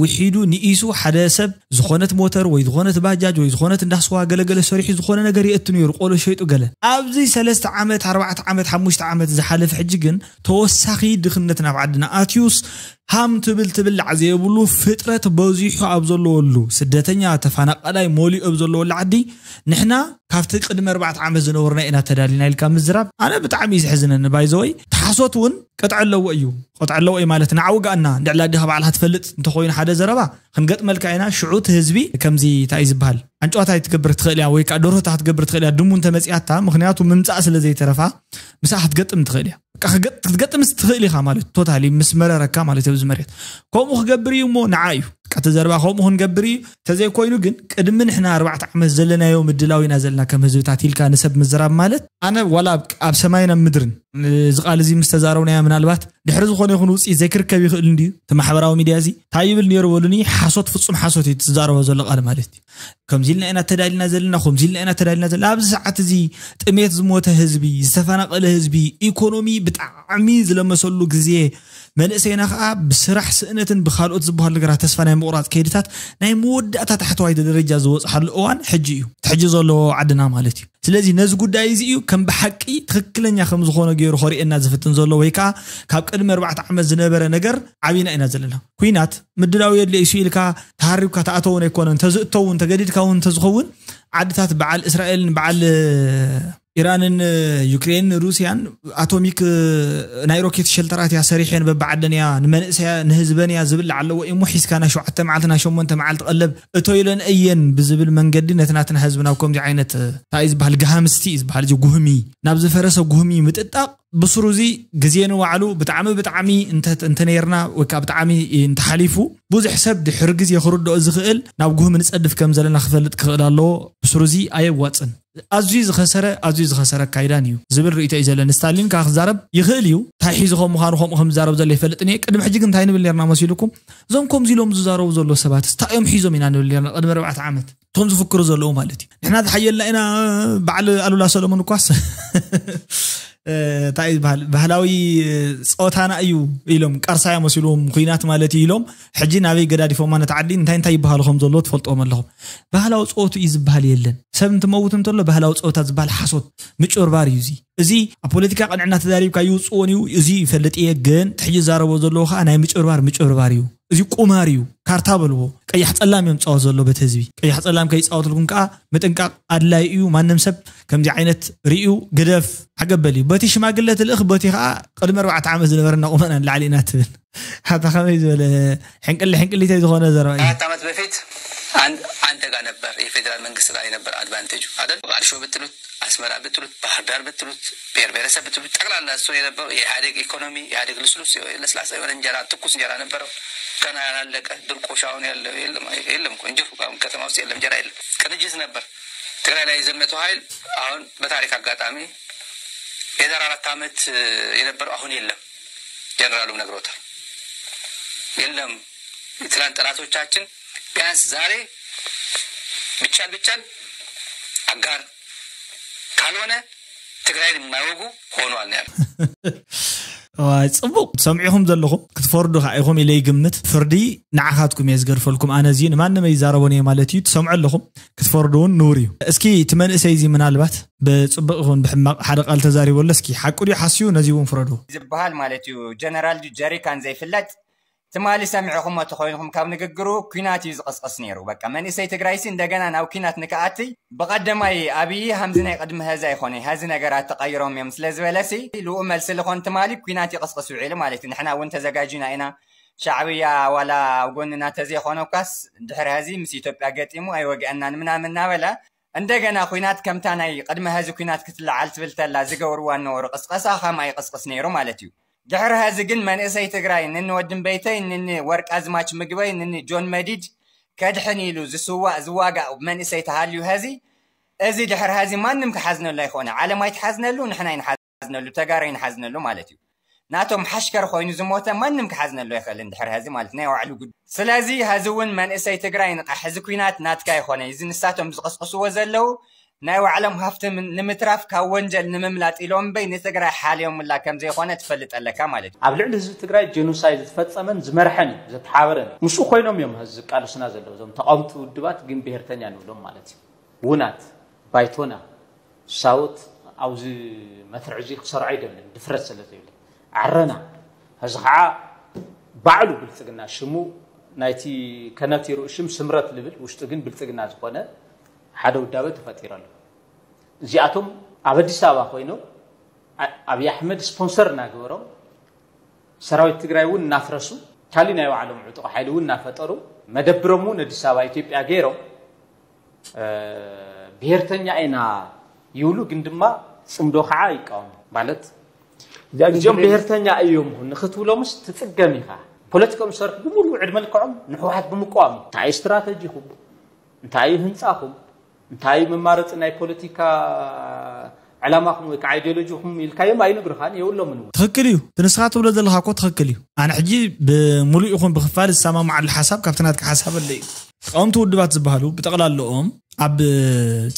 ውሒዱ ንኢሱ ሓደ ሰብ ዝኾነት ሞተር ወይ ዝኾነት ባጃጅ ወይ ዝኾነት እንዳስዋ ገለገለ ሰሪሑ ዝኾነ ነገር የእቱ ነይሩ ቆሎ ሸይጡ ገለ ኣብዚ ሰለስተ ዓመት ኣርባዕተ ዓመት ሓሙሽተ ዓመት ዝሓለፈ ሕጂ ግን ተወሳኺ ድኽነት ናብ ዓድና ኣትዩስ ሃም ትብል ትብላዕ ዘይብሉ ፍጥረት በዚሑ ኣብ ዘለወሉ ስደተኛ ተፈናቃላይ ሞሊኡ ኣብ ዘለወሉ ዓዲ ንሕና ካብቲ ቅድሚ ኣርባዕተ ዓመት ዝነበርና ኢና ተዳሊና ኢልካ ምዝራብ ኣነ ብጣዕሚ እዩ ዘሕዝነኒ ባይዘወይ ተሓሶት እውን ቅጥዒ ኣለዎ እዩ ቅጥዒ ኣለዎ እዩ ማለት ንዓ ውጋእና እንድዕላ ዲኻ ባዕልካ ትፈልጥ እንተኮይኑ ሓደ ዘረባ ክንገጥመልካ ኢና ሽዑ እቲ ህዝቢ ከምዚ እንታይ እዩ ዝበሃል ኣንጨዋታ ኣይትገብር ትኽእል እያ፣ ወይ ከዓ ደርሆታ ክትገብር ትኽእል እያ። ድሙ እንተመፅያታ፣ ምክንያቱ ምምፃእ ስለ ዘይተረፋ፣ ምስኣ ክትገጥም ትኽእል እያ። በቃ ክገጥ- ክትገጥምስ ትኽእል ኢኻ ማለት፣ ቶታሊ ምስ መረረካ ማለት እዩ። ኣብዚ መሬት ከምኡ ክገብር እዩ እሞ ንዓ እዩ። በቃ እቲ ዘረባ ከምኡ ክንገብር እዩ። ተዘይኮይኑ ግን፣ ቅድሚ ንሕና ኣርባዕተ ዓመት ዘለናዮ ምድላው ኢና ዘለና ከም ህዝብታት ኢልካ ንሰብ ምዝራብ ማለት፣ ኣነ ዋላ ኣብ ኣብ ሰማይን ኣብ ምድርን፣ እዚ ቃል እዚ ምስ ተዛረብናያ፣ ምናልባት ድሕሪ ዝኾነ ይኹን ውፅኢት ዘይክርከብ ይኽእል እንድዩ። እቲ ማሕበራዊ ሚድያ እዚ እንታይ ይብል ነይሩ በሉኒ? ሓሶት፣ ፍጹም ሓሶት እዩ ትዛረቦ ዘሎ ቃል ማለት እዩ። ከምዚ ኢልና ኢና ተዳሊና ዘለና፣ ከምዚ ኢልና ኢና ተዳሊና ዘለና። ኣብዚ ሰዓት እዚ ጥሜት ዝሞተ ህዝቢ፣ ዝተፈናቀለ ህዝቢ፣ ኢኮኖሚ ብጣዕሚ ዝለመሰሉ ግዜ፣ መንእሰይና ከዓ ብስራሕ ስእነትን ብካልኦት ዝበሃሉ ነገራት ተስፋ ናይ ምቑራፅ ከይድታት ናይ መወዳእታ ታሕተዋይ ደረጃ ዝበፅሓሉ እዋን ሕጂ እዩ። እቲ ሕጂ ዘሎ ዓድና ማለት እዩ። ስለዚ ነዚ ጉዳይ እዚ እዩ ከም ብሓቂ ትኽክለኛ ከም ዝኾነ ገይሩ ከርእየና ዝፍትን ዘሎ፣ ወይ ከዓ ካብ ቅድሚ ኣርባዕተ ዓመት ዝነበረ ነገር ዓብና ኢና ዘለና። ኩናት ምድላው የድልየ እዩ ኢልካ ተሃሪብካ ትኣተውን ኣይኮነን። እንተዝእተውን ተገዲድካ እውን እንተዝኸውን፣ ዓድታት በዓል እስራኤልን በዓል ኢራንን ዩክሬን ሩስያን ኣቶሚክ ናይ ሮኬት ሸልተራት እያ ሰሪሐን በብዓደን እያ ንመንእሰያ ንህዝበን እያ ዝብላዕ ኣለዎ እሞ ሒዝካ ናይ ሸውዓተ መዓልቲ ናይ ሸሞንተ መዓልቲ ቀለብ እቶ ኢለን እየን ብዝብል መንገዲ ነቲ ናትና ህዝቢ ናብ ከምዚ ዓይነት እንታይ እዩ ዝበሃል፣ ገሃምስቲ እዩ ዝበሃል፣ እዚ ጉህሚ፣ ናብ ዝፈረሰ ጉህሚ ምጥጣቕ። ብስሩ እዚ ግዜ ንባዕሉ ብጣዕሚ ብጣዕሚ እንተ- እንተነይርና ወይ ከዓ ብጣዕሚ እንተሓሊፉ ብዙሕ ሰብ ድሕሪ ግዜ ክርድኦ ዝኽእል ናብ ጉህሚ ንፀድፍ ከም ዘለና ክፈልጥ ክኽእል ኣለዎ። ብስሩ እዚ ኣየዋፅን። ኣዝዩ ዝኸሰረ ኣዝዩ ዝኸሰረ ኣካይዳን እዩ ዝብል ርእይቶ እዩ ዘለኒ። ስታሊን ከዓ ክዛረብ ይኽእል እዩ። እንታይ ሒዙ ከም ምዃኑ ከምኡ ከም ዝዛረብ ዘሎ ይፈልጥን እየ። ቅድሚ ሕጂ ግን እንታይ ንብል ነርና መሲልኩም? እዞም ከምዚ ኢሎም ዝዛረቡ ዘለዉ ሰባት እንታይ እዮም ሒዞም ኢና ንብል ነርና ቅድሚ ኣርባዕተ ዓመት። እቶም ዝፍክሩ ዘለዉ ማለት እዩ። ንሕና ዝሓየልና ኢና። በዓል ኣሉላ ሰለሞን እኳስ እንታይ እዩ ዝበሃል፣ ባህላዊ ፀወታና እዩ ኢሎም፣ ቃርሳያ መሲልዎም ኩናት ማለት እዩ ኢሎም። ሕጂ ናበይ ገዳዲፎማ ነቲ ዓዲ እንታይ እንታይ ይበሃሉ ከም ዘለዎ ትፈልጥዎም ኣለኹም። ባህላዊ ፀወቱ እዩ ዝበሃል የለን። ሰብ እንትመውት እንተሎ ባህላዊ ፀወታ ዝበሃል ሓሶት፣ ምጭርባር እዩ። እዚ እዚ ኣብ ፖለቲካ ቅንዕና ተዛሪብካ ይውፅዎን እዩ። እዚ ይፈልጥ እየ፣ ግን እቲ ሕጂ ዛረቦ ዘለዎ ከዓ ናይ ምጭርባር ምጭርባር እዩ። እዚ ቁማር እዩ። ካርታ በልዎ። ቀያሕ ፀላም እዮም ዝፃወት ዘሎ በቲ ህዝቢ። ቀያሕ ፀላም ከይፃወትልኩም ከዓ ምጥንቃቕ ኣድላይ እዩ። ማንም ሰብ ከምዚ ዓይነት ርእዩ ግደፍ ሓገበል እዩ። በቲ ሽማግለ ትልእኽ፣ በቲ ከዓ ቅድሚ ኣርባዕተ ዓመት ዝነበረና ቁመና ንላዕሊ ኢና ትብል። ኣታ ከመይ ዝበለ ሕንቅሊ ሕንቅሊተይ ዝኾነ ዘረባ እዩ። አራት ዓመት በፊት አንድ አንተ ጋር ነበር፣ የፌዴራል መንግስት ላይ ነበር አድቫንቴጁ አይደል? አልሾ ብትሉት፣ አስመራ ብትሉት፣ ባህር ዳር ብትሉት፣ ብሔር ብሔረሰብ ብትሉት፣ ጠቅላላ እሱ የነበረው የኢህአዴግ ኢኮኖሚ፣ ኢህአዴግ ልስሉስ ለስላሳ የሆነ እንጀራ፣ ትኩስ እንጀራ ነበረው። ገና ያላለቀ ድርቆሽ አሁን ያለው የለም። የለም እኮ እንጀራ አሁን ከተማ ውስጥ የለም፣ እንጀራ የለም። ቅንጅት ነበር። ትግራይ ላይ የዘመተው ኃይል አሁን በታሪክ አጋጣሚ የዛሬ አራት ዓመት የነበረው አሁን የለም። ጀነራሉም ነግሮታል። የለም። የትላንት ጠላቶቻችን ቢያንስ ዛሬ ቢቻል ቢቻል አጋር ካልሆነ ትግራይን የማይወጉ ሆነዋል ነው ያለው። እዋይ፣ ፅቡቕ ትሰምዑኹም ዘለኹም ክትፈርዱ ከዓ ኢኹም ኢለ ይግምት። ፍርዲ ንዓኻትኩም እየ ዝገድፈልኩም። ኣነ እዚ ንማንም ኣይዛረቦን እየ ማለት እዩ። ትሰምዑ ኣለኹም ክትፈርዱ እውን ንውር እዩ። እስኪ እቲ መንእሰይ እዚ ምናልባት ብፅቡቕ ይኹን ብሕማቕ ሓደ ቃል ተዛሪቦ ኣሎ። እስኪ ሓቁ ድዩ ሓስዩ ነዚ እውን ፍረዱ። ዝበሃል ማለት እዩ። ጀነራል ድዩ ጀሪካን ዘይፍለጥ ትማሊ ሰሚዕኹሞ ተኾይንኹም ካብ ንግግሩ ኲናት እዩ ዝቕስቕስ ነይሩ። በቃ መንእሰይ ትግራይሲ እንደገና ናብ ኲናት ንክኣትይ ብቐደማይ ኣብዪ ሃምዚ ናይ ቅድሚ ሀዚ ኣይኾነ ሀዚ ነገራት ተቐይሮም እዮም ስለ ዝበለሲ ልኡ መልሲ ልኾን ትማሊ ኲናት ይቕስቕስ ውዒሉ ማለት እዩ። ንሕና እውን ተዘጋጅና ኢና። ሻዕብያ ዋላ ኣብ ጎንና ተዘይኾነ እኳስ ድሕሪ ሀዚ ምስ ኢትዮጵያ ገጢሙ ኣይወግአናን ምናምን እናበለ እንደገና ኲናት ከምታ ናይ ቅድሚ ሀዚ ኲናት ክትለዓል ትብል ተላ ዝገብርዋ እነበሩ ቅስቀሳ ከምኣ ይቕስቅስ ነይሩ ማለት እዩ። ድሕሪ ሀዚ ግን መንእሰይ ትግራይ ንኒ ወድምበይተይ ንኒ ወርቅ ኣዝማች ምግበይ ንኒ ጆን መዲድ ከድሕን ኢሉ ዝስዋእ ዝዋጋእ መንእሰይ ተሃልዩ ሀዚ እዚ ድሕሪ ሀዚ ማንም ክሓዝነሉ ኣይኮነ። ዓለም ኣይትሓዝነሉ፣ ንሕና ይንሓዝነሉ፣ ተጋሩ ይንሓዝነሉ ማለት እዩ። ናቶም ሓሽከር ኮይኑ ዝሞተ ማንም ክሓዝነሉ ኣይኽእልን ድሕሪ ሀዚ ማለት ናይ ባዕሉ ጉዳይ። ስለዚ ሀዚ እውን መንእሰይ ትግራይ ንቃሕ፣ እዚ ኲናት ናትካ ኣይኮነ፣ እዚ ንሳቶም ዝቕስቅስዎ ዘለዉ ናይ ባዕሎም ሃፍቲ ንምትራፍ ካብ ወንጀል ንምምላጥ ኢሎም እምበይ ንትግራይ ሓልዮምላ ከም ዘይኮነ ትፈልጥ ኣለካ ማለት እዩ። ኣብ ልዕሊ ህዝቢ ትግራይ ጀኖሳይድ ዝፈፀመን ዝመርሐን እዩ፣ ዘተሓበረን እዩ። ምስኡ ኮይኖም እዮም ዚ ዝቃለሱና ዘለዉ እዞም ተቃወምቲ ውድባት ግን ብሄርተኛ ንብሎም ማለት እዩ። ውናት፣ ባይቶና፣ ሳውት ኣብዚ መትርዕ እዚ ክሰርዖ ኣይደልን ድፍረት ስለ ዘይብለይ ዓረና። እዚ ከዓ ባዕሉ ብልፅግና ሽሙ ናይቲ ከነቲሩ ሽም ስምረት ልብል ውሽጡ ግን ብልፅግና ዝኾነ ሓደ ውዳበ ተፈጢሩ ኣሎ። እዚኣቶም ኣብ ኣዲስ ኣበባ ኮይኖም ኣብይ ኣሕመድ ስፖንሰር እናገበሮም ሰራዊት ትግራይ እውን እናፍረሱ ካሊእ ናይ ባዕሎም ዕጡቕ ሓይሊ እውን እናፈጠሩ መደብሮም እውን ኣዲስ ኣበባ ኢትዮጵያ ገይሮም ብሄርተኛ ኢና ይብሉ፣ ግን ድማ ጽምዶ ከዓ ይቃወሙ። ማለት እዚኦም ብሄርተኛ እዮም ንክትብሎምስ ትጽገም ኢኻ። ፖለቲካኦም ዝሰርሑ ብምሉእ ዕድመ ልክዖም ንህወሓት ብምቃወም እዩ። እንታይ እዩ ስትራተጂኹም? እንታይ እዩ ህንፃኹም? እንታይ እዩ መማረፂ ናይ ፖለቲካ ዕላማኹም ወይ ከዓ ኣይዲዮሎጂኹም ኢልካዮም ኣይነግሩኻን፣ የብሎምን እውን። ትኽክል እዩ። እቲ ንስኻ ትብሎ ዘለኻ እኮ ትኽክል እዩ። ኣነ ሕጂ ብምሉእ ይኹን ብክፋል ዝሰማማዓሉ ሓሳብ ካብቲ ናትካ ሓሳብ ኣለ እዩ። ተቃወምቲ ውድባት ዝበሃሉ ብጠቕላላኦም ኣብ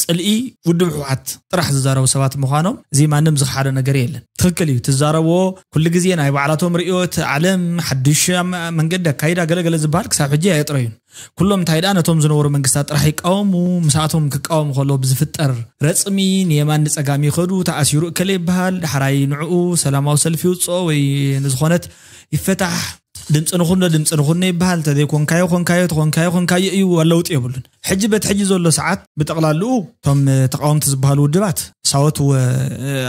ፅልኢ ውድብ ህወሓት ጥራሕ ዝዛረቡ ሰባት ምዃኖም እዚ ማንም ዝኽሓዶ ነገር የለን። ትኽክል እዩ። ትዛረብዎ ኩሉ ግዜ ናይ ባዕላቶም ርእዮት ዓለም ሓዱሽ መንገዲ ኣካይዳ ገለገለ ዝበሃል ክሳብ ሕጂ ኣየጥረዩን። ኩሎም እንታይ ደኣ ነቶም ዝነበሩ መንግስታት ጥራሕ ይቃወሙ። ምስኣቶም ክቃወሙ ከለዉ ብዝፍጠር ረጽሚ ንየማን ንጸጋም ይኸዱ። ተኣሲሩ እከለ ይበሃል። ዳሕራይ ንዕኡ ሰላማዊ ሰልፊ ይውጽኦ ወይ ንዝኾነት ይፈታሕ። ድምፂ ንኹኖ ድምፂ ንኹኖ ይበሃል። እንተዘይኮንካዮ ኮንካዮ፣ ተኾንካዮ ኮንካዮ እዩ፣ ለውጢ የብሉን። ሕጂ በቲ ሕጂ ዘሎ ሰዓት ብጠቕላልኡ እቶም ተቃወምቲ ዝበሃሉ ውድባት ሳወት ወ-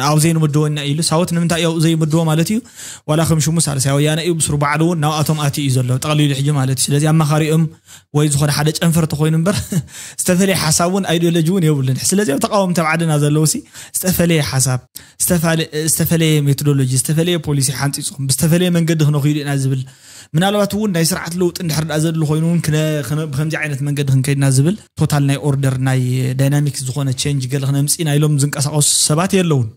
ኣብኡ ዘይንምድቦ ኢና ኢሉ። ሳወት ንምንታይ እዩ ኣብኡ ዘይምድቦ ማለት እዩ? ዋላ ከም ሽሙ ሳልሳይ ወያነ እዩ፣ ብስሩ ባዕሉ እውን ናብኣቶም ኣትዩ እዩ ዘሎ ጠቕሊሉ ሕጂ ማለት እዩ። ስለዚ ኣማኻሪኦም ወይ ዝኾነ ሓደ ጨንፈር ተኮይኑ እምበር ዝተፈለየ ሓሳብ እውን ኣይዲዮሎጂ እውን የብሉን። ስለዚ ኣብ ተቃወምቲ ኣብ ዓድና ዘለዉ ሲ ዝተፈለየ ሓሳብ ዝተፋለ- ዝተፈለየ ሜቶዶሎጂ ዝተፈለየ ፖሊሲ ሓንፂፅኹም ብዝተፈለየ መንገዲ ክነኽይዱ ኢና ዝብል ምናልባት እውን ናይ ስርዓት ለውጢ እንድሕር ደኣ ዘድሊ ኮይኑ እውን ክነ- ክነ- ብከምዚ ዓይነት መንገዲ ክንከይድና ዝብል ቶታል ናይ ኦርደር ናይ ዳይናሚክስ ዝኾነ ቼንጅ ገለ ክነምፅእ ኢና ኢሎም ዝንቀሳቀሱ ሰባት የለውን።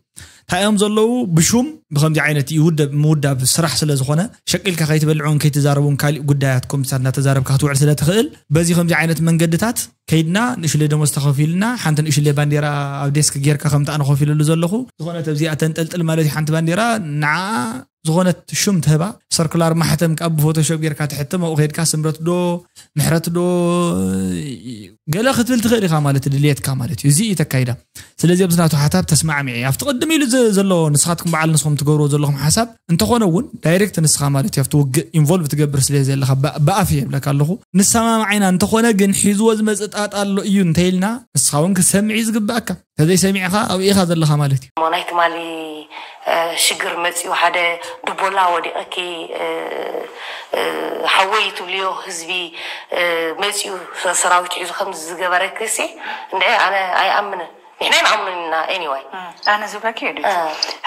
እንታይ እዮም ዘለዉ ብሹም ብከምዚ ዓይነት ይውደብ ምውዳብ ስራሕ ስለ ዝኾነ ሸቂልካ ከይትበልዑን ከይትዛረቡን ካሊእ ጉዳያት ኮምፒውተር እናተዛረብካ ክትውዕል ስለ ትኽእል በዚ ከምዚ ዓይነት መንገድታት ከይድና ንእሽለ ደሞዝ ተኸፊልና ሓንቲ ንእሽለ ባንዴራ ኣብ ዴስክ ጌርካ ከምቲ ኣነ ኮፍ ኢለሉ ዘለኹ ዝኾነት ኣብዚኣ ተንጠልጥል ማለት እዩ ሓንቲ ባንዴራ ንዓ ዝኾነት ሽም ትህባ ሰርኩላር ማሕተም ካብ ብፎቶሾፕ ጌርካ ትሕትም ኣብኡ ከይድካ ስምረት ዶ ምሕረት ዶ ገለ ክትብል ትኽእል ኢኻ ማለት ድልየትካ ማለት እዩ እዚ እዩ ተካይዳ ስለዚ ኣብዚ ናቱ ሓሳብ ተስማዕሚዐ ኣብቲ ቅድም ኢሉ ዘሎ ንስኻትኩም በዓል ንስኹም ትገብርዎ ዘለኹም ሓሳብ እንተኾነ እውን ዳይሬክት ንስኻ ማለት እዩ ኣብቲ ውግእ ኢንቮልቭ ትገብር ስለ ዘለኻ ብኣፍ የብለካ ኣለኹ ንሰማማዕ ኢና እንተኾነ ግን ሒዝዎ ዝመፅእ ጣጣ ኣሎ እዩ እንተኢልና ንስኻ እውን ክትሰምዕ እዩ ዝግብኣካ ተዘይሰሚዕኻ ኣብኡ ኢኻ ዘለኻ ማለት እዩ ናይ ትማሊ ሽግር መፅኡ ሓደ ድቦላ ወዲቐኪ ሓወይ ትብልዮ ህዝቢ መፅኡ ሰራዊት ሒዙ ከም ዝገበረኪ ሲ እንድዒ ኣነ ኣይኣምንን ንሕና ንኣምኑን ኢና anyway ኣነ ዝብለኪ እዩ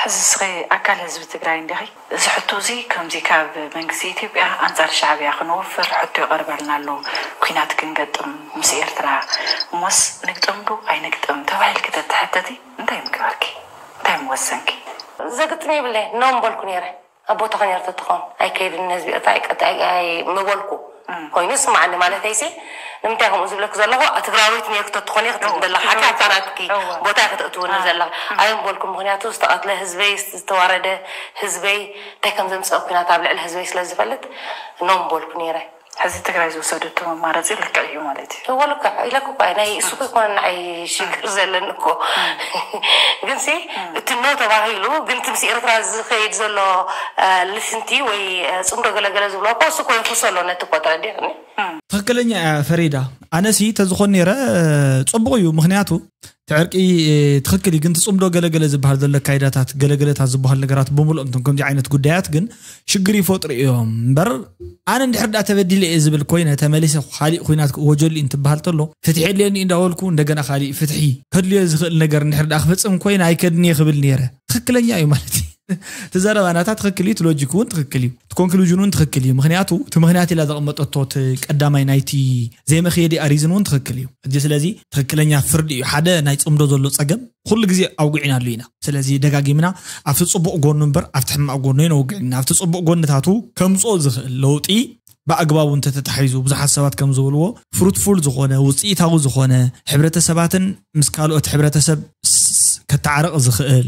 ሕዚ ስኺ ኣካል ህዝቢ ትግራይ እንዲኺ እዚ ሕቶ እዚ ከምዚ ካብ መንግስቲ ኢትዮጵያ ኣንፃር ሻዕብያ ክንወፍር ሕቶ ይቐርበልና ኣሎ ኩናት ክንገጥም ምስ ኤርትራ እሞስ ንግጠም ዶ ኣይንግጠም ተባሂልኪ ተተሐተቲ እንታይ ምግባርኪ እንታይ ምወሰንኪ ዘግጥም የብለይ no ምበልኩ ነይረ ኣብ ቦታኺ ነይረ ተትኾን ኣይከይድን ንህዝቢ ኤርትራ ኣይቀጥ- ኣይ- ኣይ- ምበልኩ ኮይኑ ይስማዓኒ ማለተይሲ ንምንታይ ከምኡ ዝብለኪ ዘለኹ ትግራወይቲ ነይርኪ ተትኾኒ ክትብል ዘለኺ ሓቂ ኣብታ ናትኪ ቦታ ኢኺ ተእትውኒ ዘለኺ ኣይምበልኩ ምኽንያቱ ዝተቐትለ ህዝበይ ዝተዋረደ ህዝበይ እንታይ ከም ዘምፀአ ኩናት ኣብ ልዕሊ ህዝበይ ስለ ዝፈልጥ no ምበልኩ ነይረ ሕዚ ትግራይ ዝወሰደቶ መማረፂ ልክዕ እዩ ማለት እዩ እወ ልክዕ ኢለኩ እኳ ናይ እሱ እኮ ይኮነ ንዓይ ሽግር ዘለኒ እኮ ግን ሲ እቲ no ተባሂሉ ግን እቲ ምስ ኤርትራ ዝኸይድ ዘሎ ልፍንቲ ወይ ፅምዶ ገለገለ ዝብሎ እኮ እሱ እኮ የፍርሶ ኣሎ ነቲ እኮ ተረዲእኒ ትኽክለኛ እያ ፈሪዳ ኣነሲ ተዝኾን ነይረ ፅቡቕ እዩ ምኽንያቱ እቲ ዕርቂ ትኽክል እዩ ግን ትፅምዶ ገለገለ ዝበሃል ዘሎ ኣካይዳታት ገለገለታት ዝበሃል ነገራት ብምልኦም እቶም ከምዚ ዓይነት ጉዳያት ግን ሽግር ይፈጥሩ እዮም እምበር ኣነ እንድሕር ዳ ተበዲለ እየ ዝብል ኮይነ ተመሊሰ ካሊእ ኩናት ክእወጀሉ እዩ እንትበሃል ተሎ ፍትሒ የድልየኒ እንዳበልኩ እንደገና ካሊእ ፍትሒ ከድልዮ ዝኽእል ነገር እንድሕር ዳ ክፍፅም ኮይነ ኣይከድን እየ ክብል ነይረ ትኽክለኛ እዩ ማለት እዩ እቲ ዘረባ ናታ ትኽክል እዩ እቲ ሎጂክ እውን ትኽክል እዩ እቲ ኮንክሉዥን እውን ትኽክል እዩ ምክንያቱ እቲ ምክንያት ኢላ ዘቐመጠቶ እቲ ቀዳማይ ናይቲ ዘይመኽየዲኣ ሪዝን እውን ትኽክል እዩ ሕጂ ስለዚ ትኽክለኛ ፍርዲ እዩ ሓደ ናይ ፅምዶ ዘሎ ፀገም ኩሉ ግዜ ኣውግዒናሉ ኢና ስለዚ ደጋጊምና ኣብቲ ፅቡቕ ጎኑ እምበር ኣብቲ ሕማቕ ጎኑ ኣይነውግዕን ኢና ኣብቲ ፅቡቕ ጎንታቱ ከምፅኦ ዝኽእል ለውጢ ብኣግባቡ እንተተታሒዙ ብዙሓት ሰባት ከም ዝበልዎ ፍሩትፉል ዝኾነ ውፅኢታዊ ዝኾነ ሕብረተሰባትን ምስ ካልኦት ሕብረተሰብ ከተዓርቕ ዝኽእል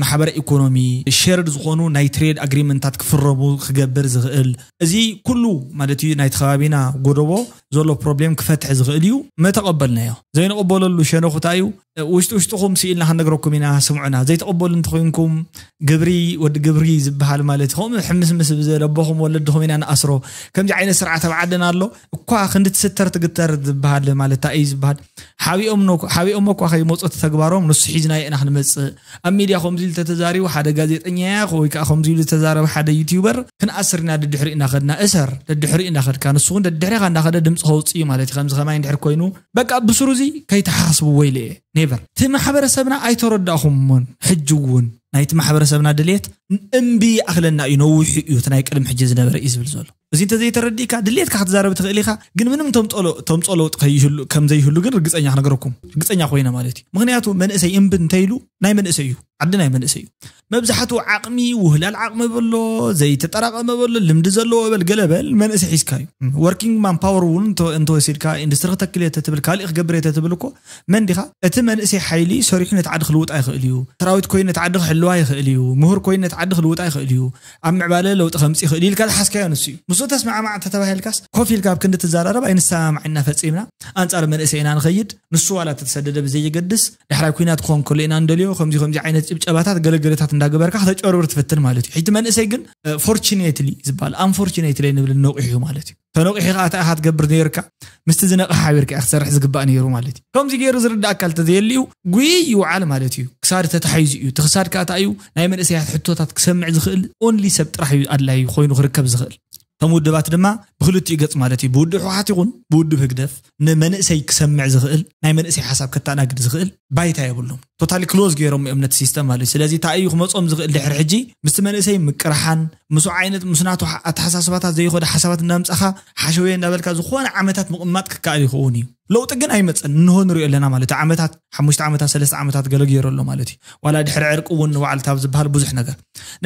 ማሕበረ ኢኮኖሚ ሸርድ ዝኾኑ ናይ ትሬድ ኣግሪመንታት ክፍረሙ ክገብር ዝኽእል እዚ ኩሉ ማለት እዩ ናይቲ ከባቢና ጎደቦ ዘሎ ፕሮብሌም ክፈትሕ ዝኽእል እዩ መተቐበልናዮ ዘይንቕበለሉ ሸነኹታ እዩ ውሽጢ ውሽጥኹም ስኢልና ክንነግረኩም ኢና፣ ስምዑና። ዘይተቐበሉ እንተኾይንኩም፣ ግብሪ፣ ወዲ ግብሪ ዝበሃል ማለት እዩ። ከምኡ ሕምስምስ ብዘለ ኣቦኹም ወለድኹም ኢና ንኣስሮ። ከምዚ ዓይነት ስርዓት ኣብ ዓድና ኣሎ። እኳ ክንዲ ትስተር ትግተር ዝበሃል ማለት እንታይ እዩ ዝበሃል? ሓቢኦም ኖ-፣ ሓቢኦም እኳ ከይመፁ እቲ ተግባሮም፣ ንሱ ሒዝናዮ ኢና ክንመፅእ። ኣብ ሚድያ ከምዚ ኢሉ ተተዛሪቡ፣ ሓደ ጋዜጠኛ ወይ ከዓ ከምዚ ኢሉ ዝተዛረበ ሓደ ዩቲዩበር ክንኣስር ኢና፣ ደድሕሪ እናኸድና። እሰር፣ ደድሕሪ እናኸድካ፣ ንሱ እውን ደድሕሪኻ እናኸደ ድምፂ ከውፅእ እዩ ማለት እዩ። ከምዚ ከማይ እንድሕር ኮይኑ፣ በቃ ብስሩ እዚ ከይተሓሳስብዎ ኢለ እየ። ኔቨር። እቲ ማሕበረሰብና ኣይተረዳእኹምዎን። ሕጂ እውን ናይቲ ማሕበረሰብና ድሌት እምቢ ይኣኽለና እዩ፣ ነዊሑ እዩ፣ እቲ ናይ ቅድሚ ሕጂ ዝነበረ እዩ ዝብል ዘሎ። እዚ እንተዘይተረዲእካ፣ ድሌትካ ክትዛረብ ትኽእል ኢኻ፣ ግን ምንም ተምፅኦ ለ-፣ ተምፅኦ ለውጢ ከይህሉ፣ ከም ዘይህሉ ግን ርግፀኛ ክነግረኩም፣ ርግፀኛ ኮይነ ማለት እዩ። ምኽንያቱ መንእሰይ እምቢ እንተይሉ፣ ናይ መንእሰይ እዩ፣ ዓዲ ናይ መንእሰይ እዩ። መብዛሕትኡ ዓቕሚ፣ ውህላል ዓቕሚ በሎ፣ ዘይተጠራቐመ በሎ፣ ልምዲ ዘለዎ በል፣ ገለ በል፣ መንእሰይ ሒዝካ እዩ። ወርኪንግ ማን ፓወር እውን እንተ-፣ እንተወሲድካ፣ ኢንዱስትሪ ክተክል እየ ተትብል፣ ካልእ ክገብር እየ ተትብል እኮ፣ መን ዲኻ? እቲ መንእሰይ ሓይሊ ሰሪሑ ነቲ ዓዲ ክልውጣ ይኽእል እዩ። ሰራዊት ኮይኑ ነቲ ዓዲ ክሕልዋ ይኽእል እዩ። ምሁር ኮይኑ ነቲ ዓዲ ክልውጣ ይኽእል እዩ። ኣብ ምዕባለ ለውጢ ከምፅእ ይኽእል እዩ ኢልካ ዝሓዝካዮ ንሱ እዩ። ምስኡ ተስማዕማዕ እንተተባሂልካስ፣ ኮፍ ኢልካ ኣብ ክንዲ ትዘራረብ፣ ኣይንሰማማዕ ኢና ፈፂምና፣ ኣንፃር መንእሰይ ኢና ንኸይድ፣ ንሱ ዋላ ተተሰደደ ብዘየገድስ፣ ዳሕራይ ኩናት ክኾን ከሎ ኢና እንደልዮ፣ ከምዚ ከምዚ ዓይነት ጭብጨባታት ገለገለታት እንዳገበርካ ከተጨርብር ትፍትን ማለት እዩ። ሕጂ መንእሰይ ግን፣ ፎርቹኔትሊ ዝበሃል፣ ኣንፎርቹኔትሊ ንብል፣ ነቂሑ ማለት እዩ። ተነቂሑ ከዓ እንታይ ኢኻ ትገብር ነይርካ? ምስቲ ዝነቕሕ ሓቢርካ ኢኻ ክትሰርሕ ዝግባእ ነይሩ ማለት እዩ። ከምዚ ገይሩ ዝርዳእ ኣካል ተዘየልዩ፣ ጉይ ይውዓል ማለት እዩ። ክሳድ ተታሒዙ እዩ። እቲ ክሳድ ከዓ እንታይ እዩ? ናይ መንእሰያት ሕቶታት ክሰምዕ ዝኽእል ኦንሊ ሰብ ጥራሕ እዩ ኣድላዩ ኮይኑ ክርከብ ዝኽእል። እቶም ውድባት ድማ ብክልቲኡ ገጽ ማለት እዩ፣ ብውድብ ህወሓት ይኹን ብውድብ ህግደፍ፣ ንመንእሰይ ክሰምዕ ዝኽእል፣ ናይ መንእሰይ ሓሳብ ከተኣናግድ ዝኽእል ባይታ የብሎም። ቶታሊ ክሎዝ ገይሮም እዮም ነቲ ሲስተም ማለት እዩ። ስለዚ እንታይ እዩ ክመጾም ዝኽእል ድሕሪ ሕጂ? ምስቲ መንእሰይ ምቅርሓን፣ ምስ ዓይነት፣ ምስ ናቱ ኣተሓሳስባታት ዘይኸዱ ሓሳባት እናምጻኻ፣ ሓሸውየ እናበልካ ዝኾነ ዓመታት ምቕማጥ ክከኣል ይኸውን እዩ። ለውጢ ግን ኣይመጸን፣ እንሆ ንሪኦ ኣለና ማለት እዩ። ዓመታት፣ ሓሙሽተ ዓመታት፣ ሰለስተ ዓመታት ገለ ገይሩ ኣሎ ማለት እዩ። ዋላ ድሕሪ ዕርቂ እውን ንባዕልታ ኣብ ዝበሃል ብዙሕ ነገር።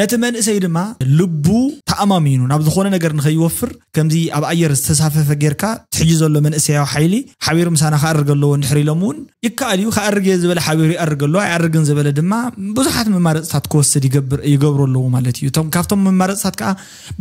ነቲ መንእሰይ ድማ ልቡ ተኣማሚኑ ናብ ዝኾነ ነገር ንኸይወፍር፣ ከምዚ ኣብ ኣየር ዝተሳፈፈ ጌርካ፣ እቲ ሕጂ ዘሎ መንእሰያዊ ሓይሊ ሓቢሩ ምሳና ክኣርግ ኣለዎ እንድሕር ኢሎም እውን ይከኣል እዩ። ክኣርግ እየ ዝበለ ሓቢሩ ይኣርግ ኣሎ፣ ኣይኣርግን ዝበለ ድማ ብዙሓት መማረፅታት ክወስድ ይገብር፣ ይገብሩ ኣለዉ ማለት እዩ። እቶም፣ ካብቶም መማረፅታት ከዓ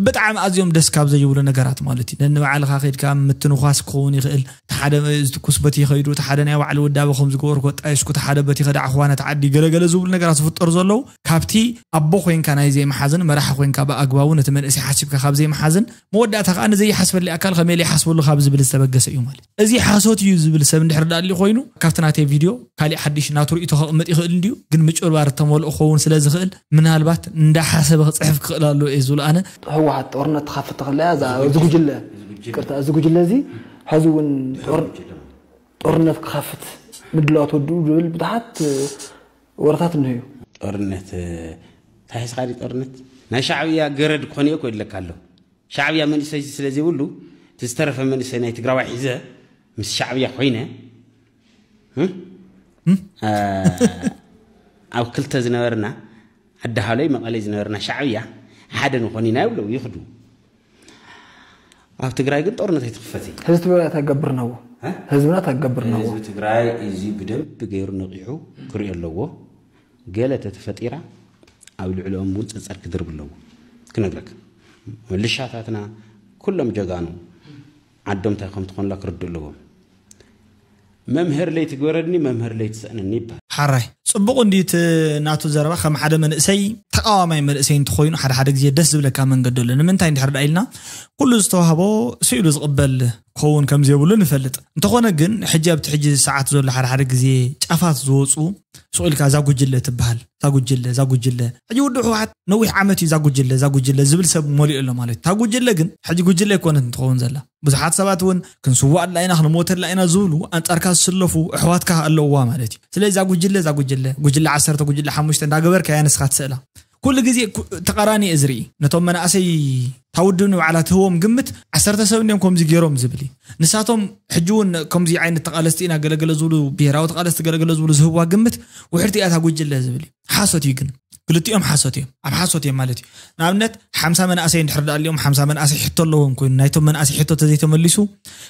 ብጣዕሚ ኣዝዮም ደስ ካብ ዘይብሉ ነገራት ማለት እዩ። ነንባዕልኻ ከይድካ ምትንኳስ ክኸውን ይኽእል። እቲ ሓደ ዝትኩስ በቲ ይኸይዱ፣ እቲ ሓደ ናይ ባዕሉ ውዳበ ከም ዝገበርኩ ኣጣየሽኩ፣ እቲ ሓደ በቲ ከዳዕኽዋ ነቲ ዓዲ ገለገለ ዝብሉ ነገራት ዝፍጠሩ ዘለዉ፣ ካብቲ ኣቦ ኮይንካ ናይ ዘይምሓዝን፣ መራሒ ኮይንካ ብኣግባቡ ነቲ መንእሰይ ሓሲብካ ካብ ዘይምሓዝን፣ መወዳእታ ከዓ ንዘይሓስበለይ ኣካል ከመይ ኢለ ይሓስበሉ ካብ ዝብል ዝተበገሰ እዩ ማለት። እዚ ሓሶት እዩ ዝብል ሰብ እንድሕር ደኣ ኣልዩ ኮይኑ፣ ካብቲ ናተይ ቪድዮ ካሊእ ሓድሽ ናቱ ርእይቶ ከቕምጥ ይኽእል እንድዩ፣ ግን ምጭብርባር እተመልኦ ክኸውን ስለ ዝኽእል፣ ምናልባት እንዳሓሰበ ክጽሕፍ ክኽእል ኣለዎ እየ ዝብል ኣነ። ህወሓት ጦርነት ትኸፍት ተኽእላ እያ፣ እዛ፣ እዚ ጉጅለ፣ እዚ ጉጅለ። ይቅርታ፣ እዚ ጉጅለ እዚ ሕዚ እውን ጦር-፣ ጦርነት ክኸፍት ምድላዋት ወዲኡ ዝብል ብዙሓት ወረታት እንሆ እዩ። ጦርነት፣ እ፣ እንታይ ሒዝካ ድዩ ጦርነት? ናይ ሻዕብያ ገረድ ክኾን እየ እኮ ይድለካ ኣሎ። ሻዕብያ መንእሰይ ስለ ዘይብሉ፣ እቲ ዝተረፈ መንእሰይ ናይ ትግራዋይ ሒዘ ምስ ሻዕብያ ኮይነ፣ እ? እ? እ፣ ኣብ ክልተ ዝነበርና፣ ዓዲ ሃሎይ መቐለይ ዝነበርና ሻዕብያ ሓደ ንኾን ኢና ይብለው ይኽዱ። ኣብ ትግራይ ግን ጦርነት ኣይትኽፈት እዩ። ህዝቢ ትግራይ እንታይ ክገብር ነዎ? እ? ህዝብና እንታይ ክገብር ነዎ? ህዝቢ ትግራይ እዚ ብደንብ ገይሩ ነቂሑ ክሪኦ ኣለዎ። ገለ ተተፈጢራ ኣብ ልዕሊኦም እውን ፀፀር ክድርብ ኣለዎ። ክነግረካ፣ ምልሻታትና ኩሎም ጀጋኑ ዓዶም እንታይ ከም ትኾንላ ክርድኡ ኣለዎም። መምህር ለይቲ ግበረድኒ፣ መምህር ለይቲ ስእነኒ ይበሃል። ሓራይ፣ ጽቡቕ እንድዩ እቲ ናቱ ዘረባ። ከም ሓደ መንእሰይ፣ ተቓዋማይ መንእሰይ እንተኾይኑ፣ ሓደ ሓደ ግዜ ደስ ዝብለካ መንገዲ ኣሎ። ንምንታይ እንድሕር ደኣ ኢልና፣ ኩሉ ዝተዋህቦ ስኢሉ ዝቕበል ክኸውን ከም ዘይብሉ ንፈልጥ። እንተኾነ ግን፣ ሕጂ ኣብቲ ሕጂ ሰዓት ዘሎ ሓደ ሓደ ግዜ ጫፋት ዝወጹ፣ ሱቕ ኢልካ እዛ ጉጅለ ትበሃል፣ እዛ ጉጅለ፣ እዛ ጉጅለ። ሕጂ ውድብ ህወሓት ነዊሕ ዓመት እዩ እዛ ጉጅለ፣ እዛ ጉጅለ ዝብል ሰብ መሊኡ ኣሎ ማለት እዩ። እታ ጉጅለ ግን፣ ሕጂ ጉጅለ ኣይኮነትን ትኸውን ዘላ። ብዙሓት ሰባት እውን ክንስዋኣላ ኢና፣ ክንሞተላ ኢና ዝብሉ ኣንጻርካ ዝስለፉ ኣሕዋትካ ኣለውዋ ማለት እዩ። ስለዚ እዛ ጉጅለ፣ እዛ ጉጅለ፣ ጉጅለ ዓሰርተ፣ ጉጅለ ሓሙሽተ እንዳገበርካ እያ ንስኻ ትስእላ። ኩሉ ግዜ ኩ-፣ ተቓራኒ እየ ዝርኢ። ነቶም መናእሰይ እታ ውድብ ንባዕላ ትህቦም ግምት ዓሰርተ ሰብ እንዲዮም ከምዚ ገይሮም ዝብል እዩ። ንሳቶም ሕጂ እውን ከምዚ ዓይነት ተቓለስቲ ኢና ገለገለ ዝብሉ፣ ብሄራዊ ተቓለስቲ ገለገለ ዝብሉ ዝህብዋ ግምት ውሕድቲ እያ እታ ጉጅለ ዝብል እዩ። ሓሶት እዩ ግን። ክልቲኦም ሓሶት እዮም። ኣብ ሓሶት እዮም ማለት እዩ። ንኣብነት፣ ሓምሳ መናእሰይ እንድሕር ደኣ ኣልዮም፣ ሓምሳ መናእሰይ ሕቶ ኣለዎም ኮይኑ፣ ናይቶም መናእሰይ ሕቶ ተዘይተመሊሱ፣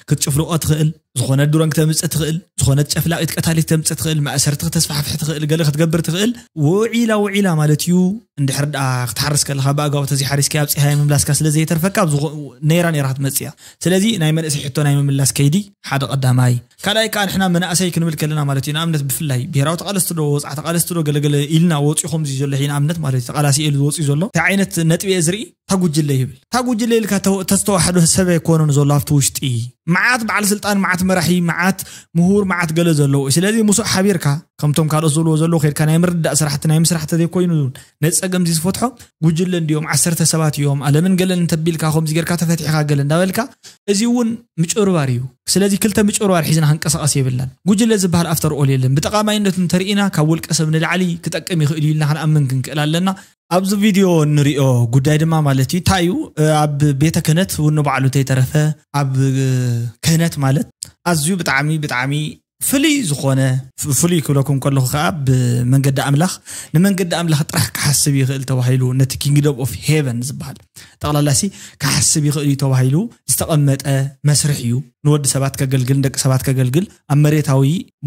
ክትጭፍልቆ ትኽእል። ዝኾነ ድሮን ክተምፅእ ትኽእል፣ ዝኾነ ጨፍላቂት ቀታሊት ክተምፅእ ትኽእል፣ ማእሰርቲ ክተስፋሕፍሕ ትኽእል፣ ገለ ክትገብር ትኽእል። ውዒላ ውዒላ ማለት እዩ። እንድሕር ደኣ ክትሓርስ ከለኻ ብኣጋው ተዘይሓሪስካ ኣብ ፀሃይ ምምላስካ ስለ ዘይተርፈካ ነይራ ነይራ ክትመፅእ እያ። ስለዚ ናይ መንእሰይ ሕቶ ናይ ምምላስ ከይዲ ሓደ ቀዳማይ። ካልኣይ ከዓ ንሕና መናእሰይ ክንብል ከለና ማለት እዩ፣ ንኣብነት ብፍላይ ብሄራዊ ተቃለስቲ ዶ ወፃዕ ተቃለስቲ ዶ ገለገለ ኢልና ወፂኡ ከምዚ ዘሎ ንኣብነት ማለት እዩ፣ ተቃላሲ ኢሉ ዝወፅኡ ዘሎ እንታይ ዓይነት ነጥቢ እየ ዝርኢ? ታጉጅለ ይብል። ታጉጅለ ኢልካ ተስተዋሕዶ ሰብ ኣይኮነን ዘሎ ኣብቲ ውሽጢ። መዓት በዓል ስልጣን፣ መዓት መራሒ፣ መዓት ምሁር፣ መዓት ገለ ዘለዎ እዩ። ስለዚ ምስኡ ሓቢርካ ከምቶም ካልኦት ዝብልዎ ዘለዉ ከድካ ናይ ምርዳእ ስራሕቲ ናይ ምስራሕ ተዘይኮይኑ ነፀገም እዚ ዝፈትሖ ጉጅለ እንዲዮም፣ ዓሰርተ ሰባት እዮም ኣለምን ገለን እንተቢልካ ከምዚ ጌርካ ተፈቲሕካ ገለ እንዳበልካ፣ እዚ እውን ምጭርባር እዩ። ስለዚ ክልተ ምጭርባር ሒዝና ክንቀሳቀስ የብልናን። ጉጅለ ዝበሃል ኣፍተር ኦል የለን። ብጠቃማይነቱ እንተርኢና ካብ ውልቀ ሰብ ንላዕሊ ክጠቅም ይኽእል እዩ ኢልና ክንኣምን ክንክእል ኣለና። ኣብዚ ቪድዮ እንሪኦ ጉዳይ ድማ ማለት እዩ እንታይ እዩ? ኣብ ቤተ ክህነት እውን ንባዕሉ እንተይተረፈ ኣብ ክህነት ማለት ኣዝዩ ብጣዕሚ ብጣዕሚ ፍሉይ ዝኾነ፣ ፍሉይ ክብለኩም ከለኹ ከዓ ብመንገዲ ኣምላኽ፣ ንመንገዲ ኣምላኽ ጥራሕ ክሓስብ ይኽእል ተባሂሉ ነቲ ኪንግደም ኦፍ ሄቨን ዝበሃል ጠቕላላሲ ክሓስብ ይኽእል እዩ ተባሂሉ ዝተቐመጠ መስርሕ እዩ። ንወዲ ሰባት ከገልግል፣ ንደቂ ሰባት ከገልግል ኣብ መሬታዊ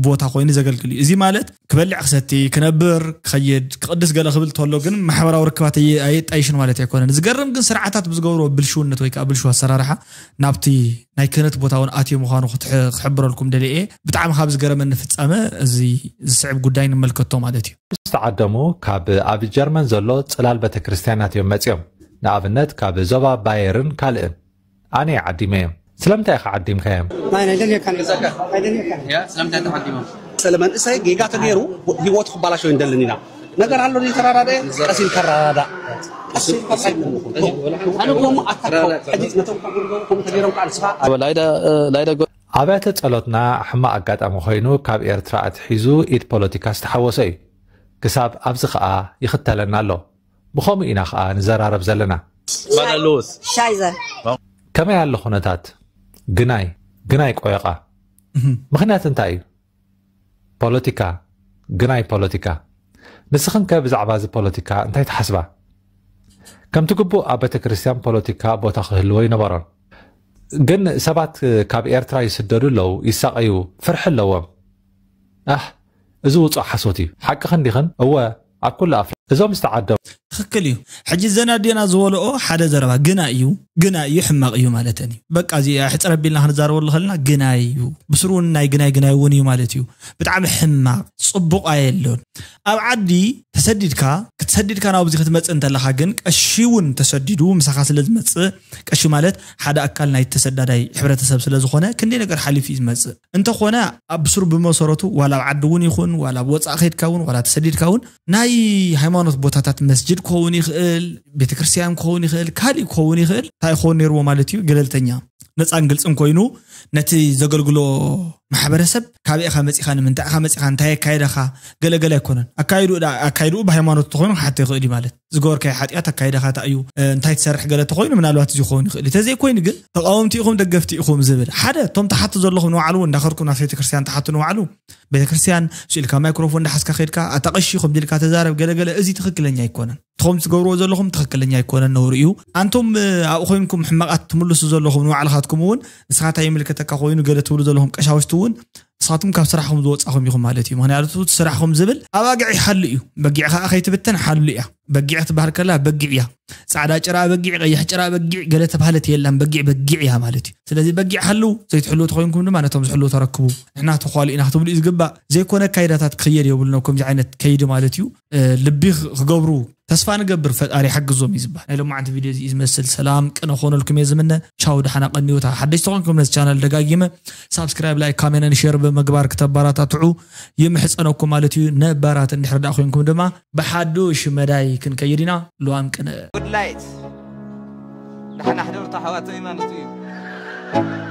ቦታ ኮይኑ ዘገልግል እዩ። እዚ ማለት ክበልዕ ክሰቲ፣ ክነብር፣ ክኸይድ፣ ክቕድስ ገለ ክብል ተሎ ግን ማሕበራዊ ርክባት ኣየጣይሽን ማለት ኣይኮነን። ዝገርም ግን ስርዓታት ብዝገብሮ ብልሽውነት ወይ ከዓ ብልሽው ኣሰራርሓ ናብቲ ናይ ክህነት ቦታ እውን ኣትዮ ምዃኑ ክሕብረልኩም ደልየ። ብጣዕሚ ካብ ዝገረመኒ ፍፃመ እዚ ዝስዕብ ጉዳይ ንመልከቶ ማለት እዩ። ዝተዓደሙ ካብ ኣብ ጀርመን ዘሎ ፅላል ቤተክርስትያናት እዮም መፂኦም። ንኣብነት ካብ ዞባ ባየርን ካልእን ኣነ ዓዲመ እዮም። ስለምንታይ ኢኻ ዓዲምካዮም? ስለመንእሰይ ጌጋ ተገይሩ ህይወቱ ክባላሸው እንደልን ኢና። ነገር ኣሎ ዘይተራዳደ ቀሲል ከራዳ ኣብያተ ጸሎትና ሕማቕ ኣጋጣሚ ኮይኑ ካብ ኤርትራ ኣትሒዙ ኢድ ፖለቲካ ዝተሓወሶ እዩ። ክሳብ ኣብዚ ኸኣ ይኽተለና ኣሎ። ብኸምኡ ኢና ኸኣ ንዘራረብ ዘለና። Scheiße. ከመይ ኣሎ ኩነታት? ግናይ፣ ግናይ ቆየቓ። ምኽንያት እንታይ እዩ? ፖለቲካ፣ ግናይ ፖለቲካ። ንስኽን ከ ብዛዕባ እዚ ፖለቲካ እንታይ ትሓስባ? ከምቲ ግቡእ ኣብ ቤተ ክርስቲያን ፖለቲካ ቦታ ክህልዎ ኣይነበሮን። ግን ሰባት ካብ ኤርትራ ይስደዱ ኣለዉ፣ ይሳቐዩ፣ ፍርሒ ኣለዎም። ኣህ፣ እዚ ውጹእ ሓሶት እዩ። ሓቅኽን ዲኽን? እወ፣ ኣብ ኩሉ ኣፍሪቃ እዞም ዝተዓደሙ። ትኽክል እዩ። ሕጂ ዘን ኣዴና ዝበልኦ ሓደ ዘረባ ግናይ እዩ፣ ግናይ እዩ፣ ሕማቕ እዩ ማለተን እዩ። በቃ እዚ ሕጽር ኣቢልና ክንዛረበሉ ከለና ግናይ እዩ። ብስሩ እውን ናይ ግናይ ግናይ እውን እዩ ማለት እዩ። ብጣዕሚ ሕማቕ፣ ጽቡቕ ኣየሎን። ኣብ ዓዲ ተሰዲድካ፣ ክትሰዲድካ ናብዚ ክትመጽእ እንተለኻ ግን ቀሺ እውን ተሰዲዱ ምሳኻ ስለ ዝመጽእ፣ ቀሺ ማለት ሓደ ኣካል ናይ ተሰዳዳይ ሕብረተሰብ ስለ ዝኾነ ክንደይ ነገር ሓሊፉ እዩ ዝመጽእ። እንተኾነ ኣብ ብስሩ ብመሰረቱ ዋላ ኣብ ዓዲ እውን ይኹን ዋላ ኣብ ወፃእ ከይድካ እውን ዋላ ተሰዲድካ እውን ናይ ሃይማኖት ቦታታት መስጅድ ክኸውን ይኽእል፣ ቤተክርስትያን ክኸውን ይኽእል፣ ካሊእ ክኸውን ይኽእል። እንታይ ክኸውን ነይርዎ ማለት እዩ? ገለልተኛ፣ ነፃን ግልፅን ኮይኑ ነቲ ዘገልግሎ ማሕበረሰብ ካበይ ኢኻ መፂኻ፣ ንምንታይ ኢኻ መፂኻ፣ እንታይ ኣካየደኻ፣ ገለገለ ኣይኮነን። ኣካይድኡ ደኣ ኣካይድኡ ብሃይማኖት ተኾይኑ ክሓቶ ይኽእል እዩ ማለት ዝገበርካዮ ሓጢኣት ኣካይዳኻ እንታይ እዩ፣ እንታይ ትሰርሕ ገለ ተኾይኑ ምናልባት እዚ ክኸውን ይኽእል እዩ። ተዘይኮይኑ ግን ተቃወምቲ ኢኹም ደገፍቲ ኢኹም ዝብል ሓደ እቶም ተሓቱ ዘለኹም ንባዕሉ እንዳኸርኩም ናብ ቤተክርስትያን ተሓቱ ንባዕሉ ቤተክርስትያን ስኢልካ ማይክሮፎን እንዳሓዝካ ከድካ ኣታ ቀሺ ከምዚ ኢልካ ተዛረብ ገለገለ እዚ ትኽክለኛ ኣይኮነን። እቶም ትገብርዎ ዘለኹም ትኽክለኛ ኣይኮነን፣ ነውሪ እዩ። ኣንቱም ኣብኡ ኮይንኩም ሕማቓት ትምልሱ ዘለኹም ንባዕልኻትኩም እውን ንስኻ እንታይ ይምልከተካ ኮይኑ ገለ ትብሉ ዘለኹም ቀሻውሽቲ እውን ንስኻትኩም ካብ ስራሕኹም ዝወፃኹም ኢኹም ማለት እዩ። ምክንያቱ እቲ ስራሕኹም ዝብል ኣባግዕ ይሓሉ እዩ። በጊዕ ከዓ ከይትብተን ሓሉ እያ። በጊዕ ክትበሃል ከላ በጊዕ እያ። ፃዕዳ ጭራ በጊዕ፣ ቀይሕ ጭራ በጊዕ ገለ ተባህለት የላን። በጊዕ በጊዕ እያ ማለት እዩ። ስለዚ በጊዕ ሓሉ ዘይትሕልው ተኮይንኩም ድማ ነቶም ዝሕልው ተረክቡ። ንሕና ተኳሉ ኢና ክትብሉ እዩ ዝግባእ። ዘይኮነ ኣካይዳታት ክኽየድ የብሉን ኣብ ከምዚ ዓይነት ከይዲ ማለት እዩ። ልቢ ክገብሩ ተስፋ ንገብር፣ ፈጣሪ ሓግዞም እዩ ዝበሃል። ናይ ሎማዓንቲ ቪድዮ እዚ እዩ ዝመስል። ሰላም ቅነ ክኾነልኩም እየ ዝምነ። ቻው፣ ደሓና ቀንዩ። እታ ሓደሽቲ ተኾንኩም ነዚ ቻናል ደጋጊመ ሳብስክራይብ፣ ላይክ፣ ካሜነን ሼር ብምግባር ክተባራታትዑ ይምሕፀነኩም ማለት እዩ። ነባራት እንድሕር ደኣ ኮይንኩም ድማ ብሓዱሽ መዳይ ክንከይድ ኢና። ልዋም ቅነ። ጉድላይት ደሓና ሕደሩ ኣሕዋተይ ማለት እዩ።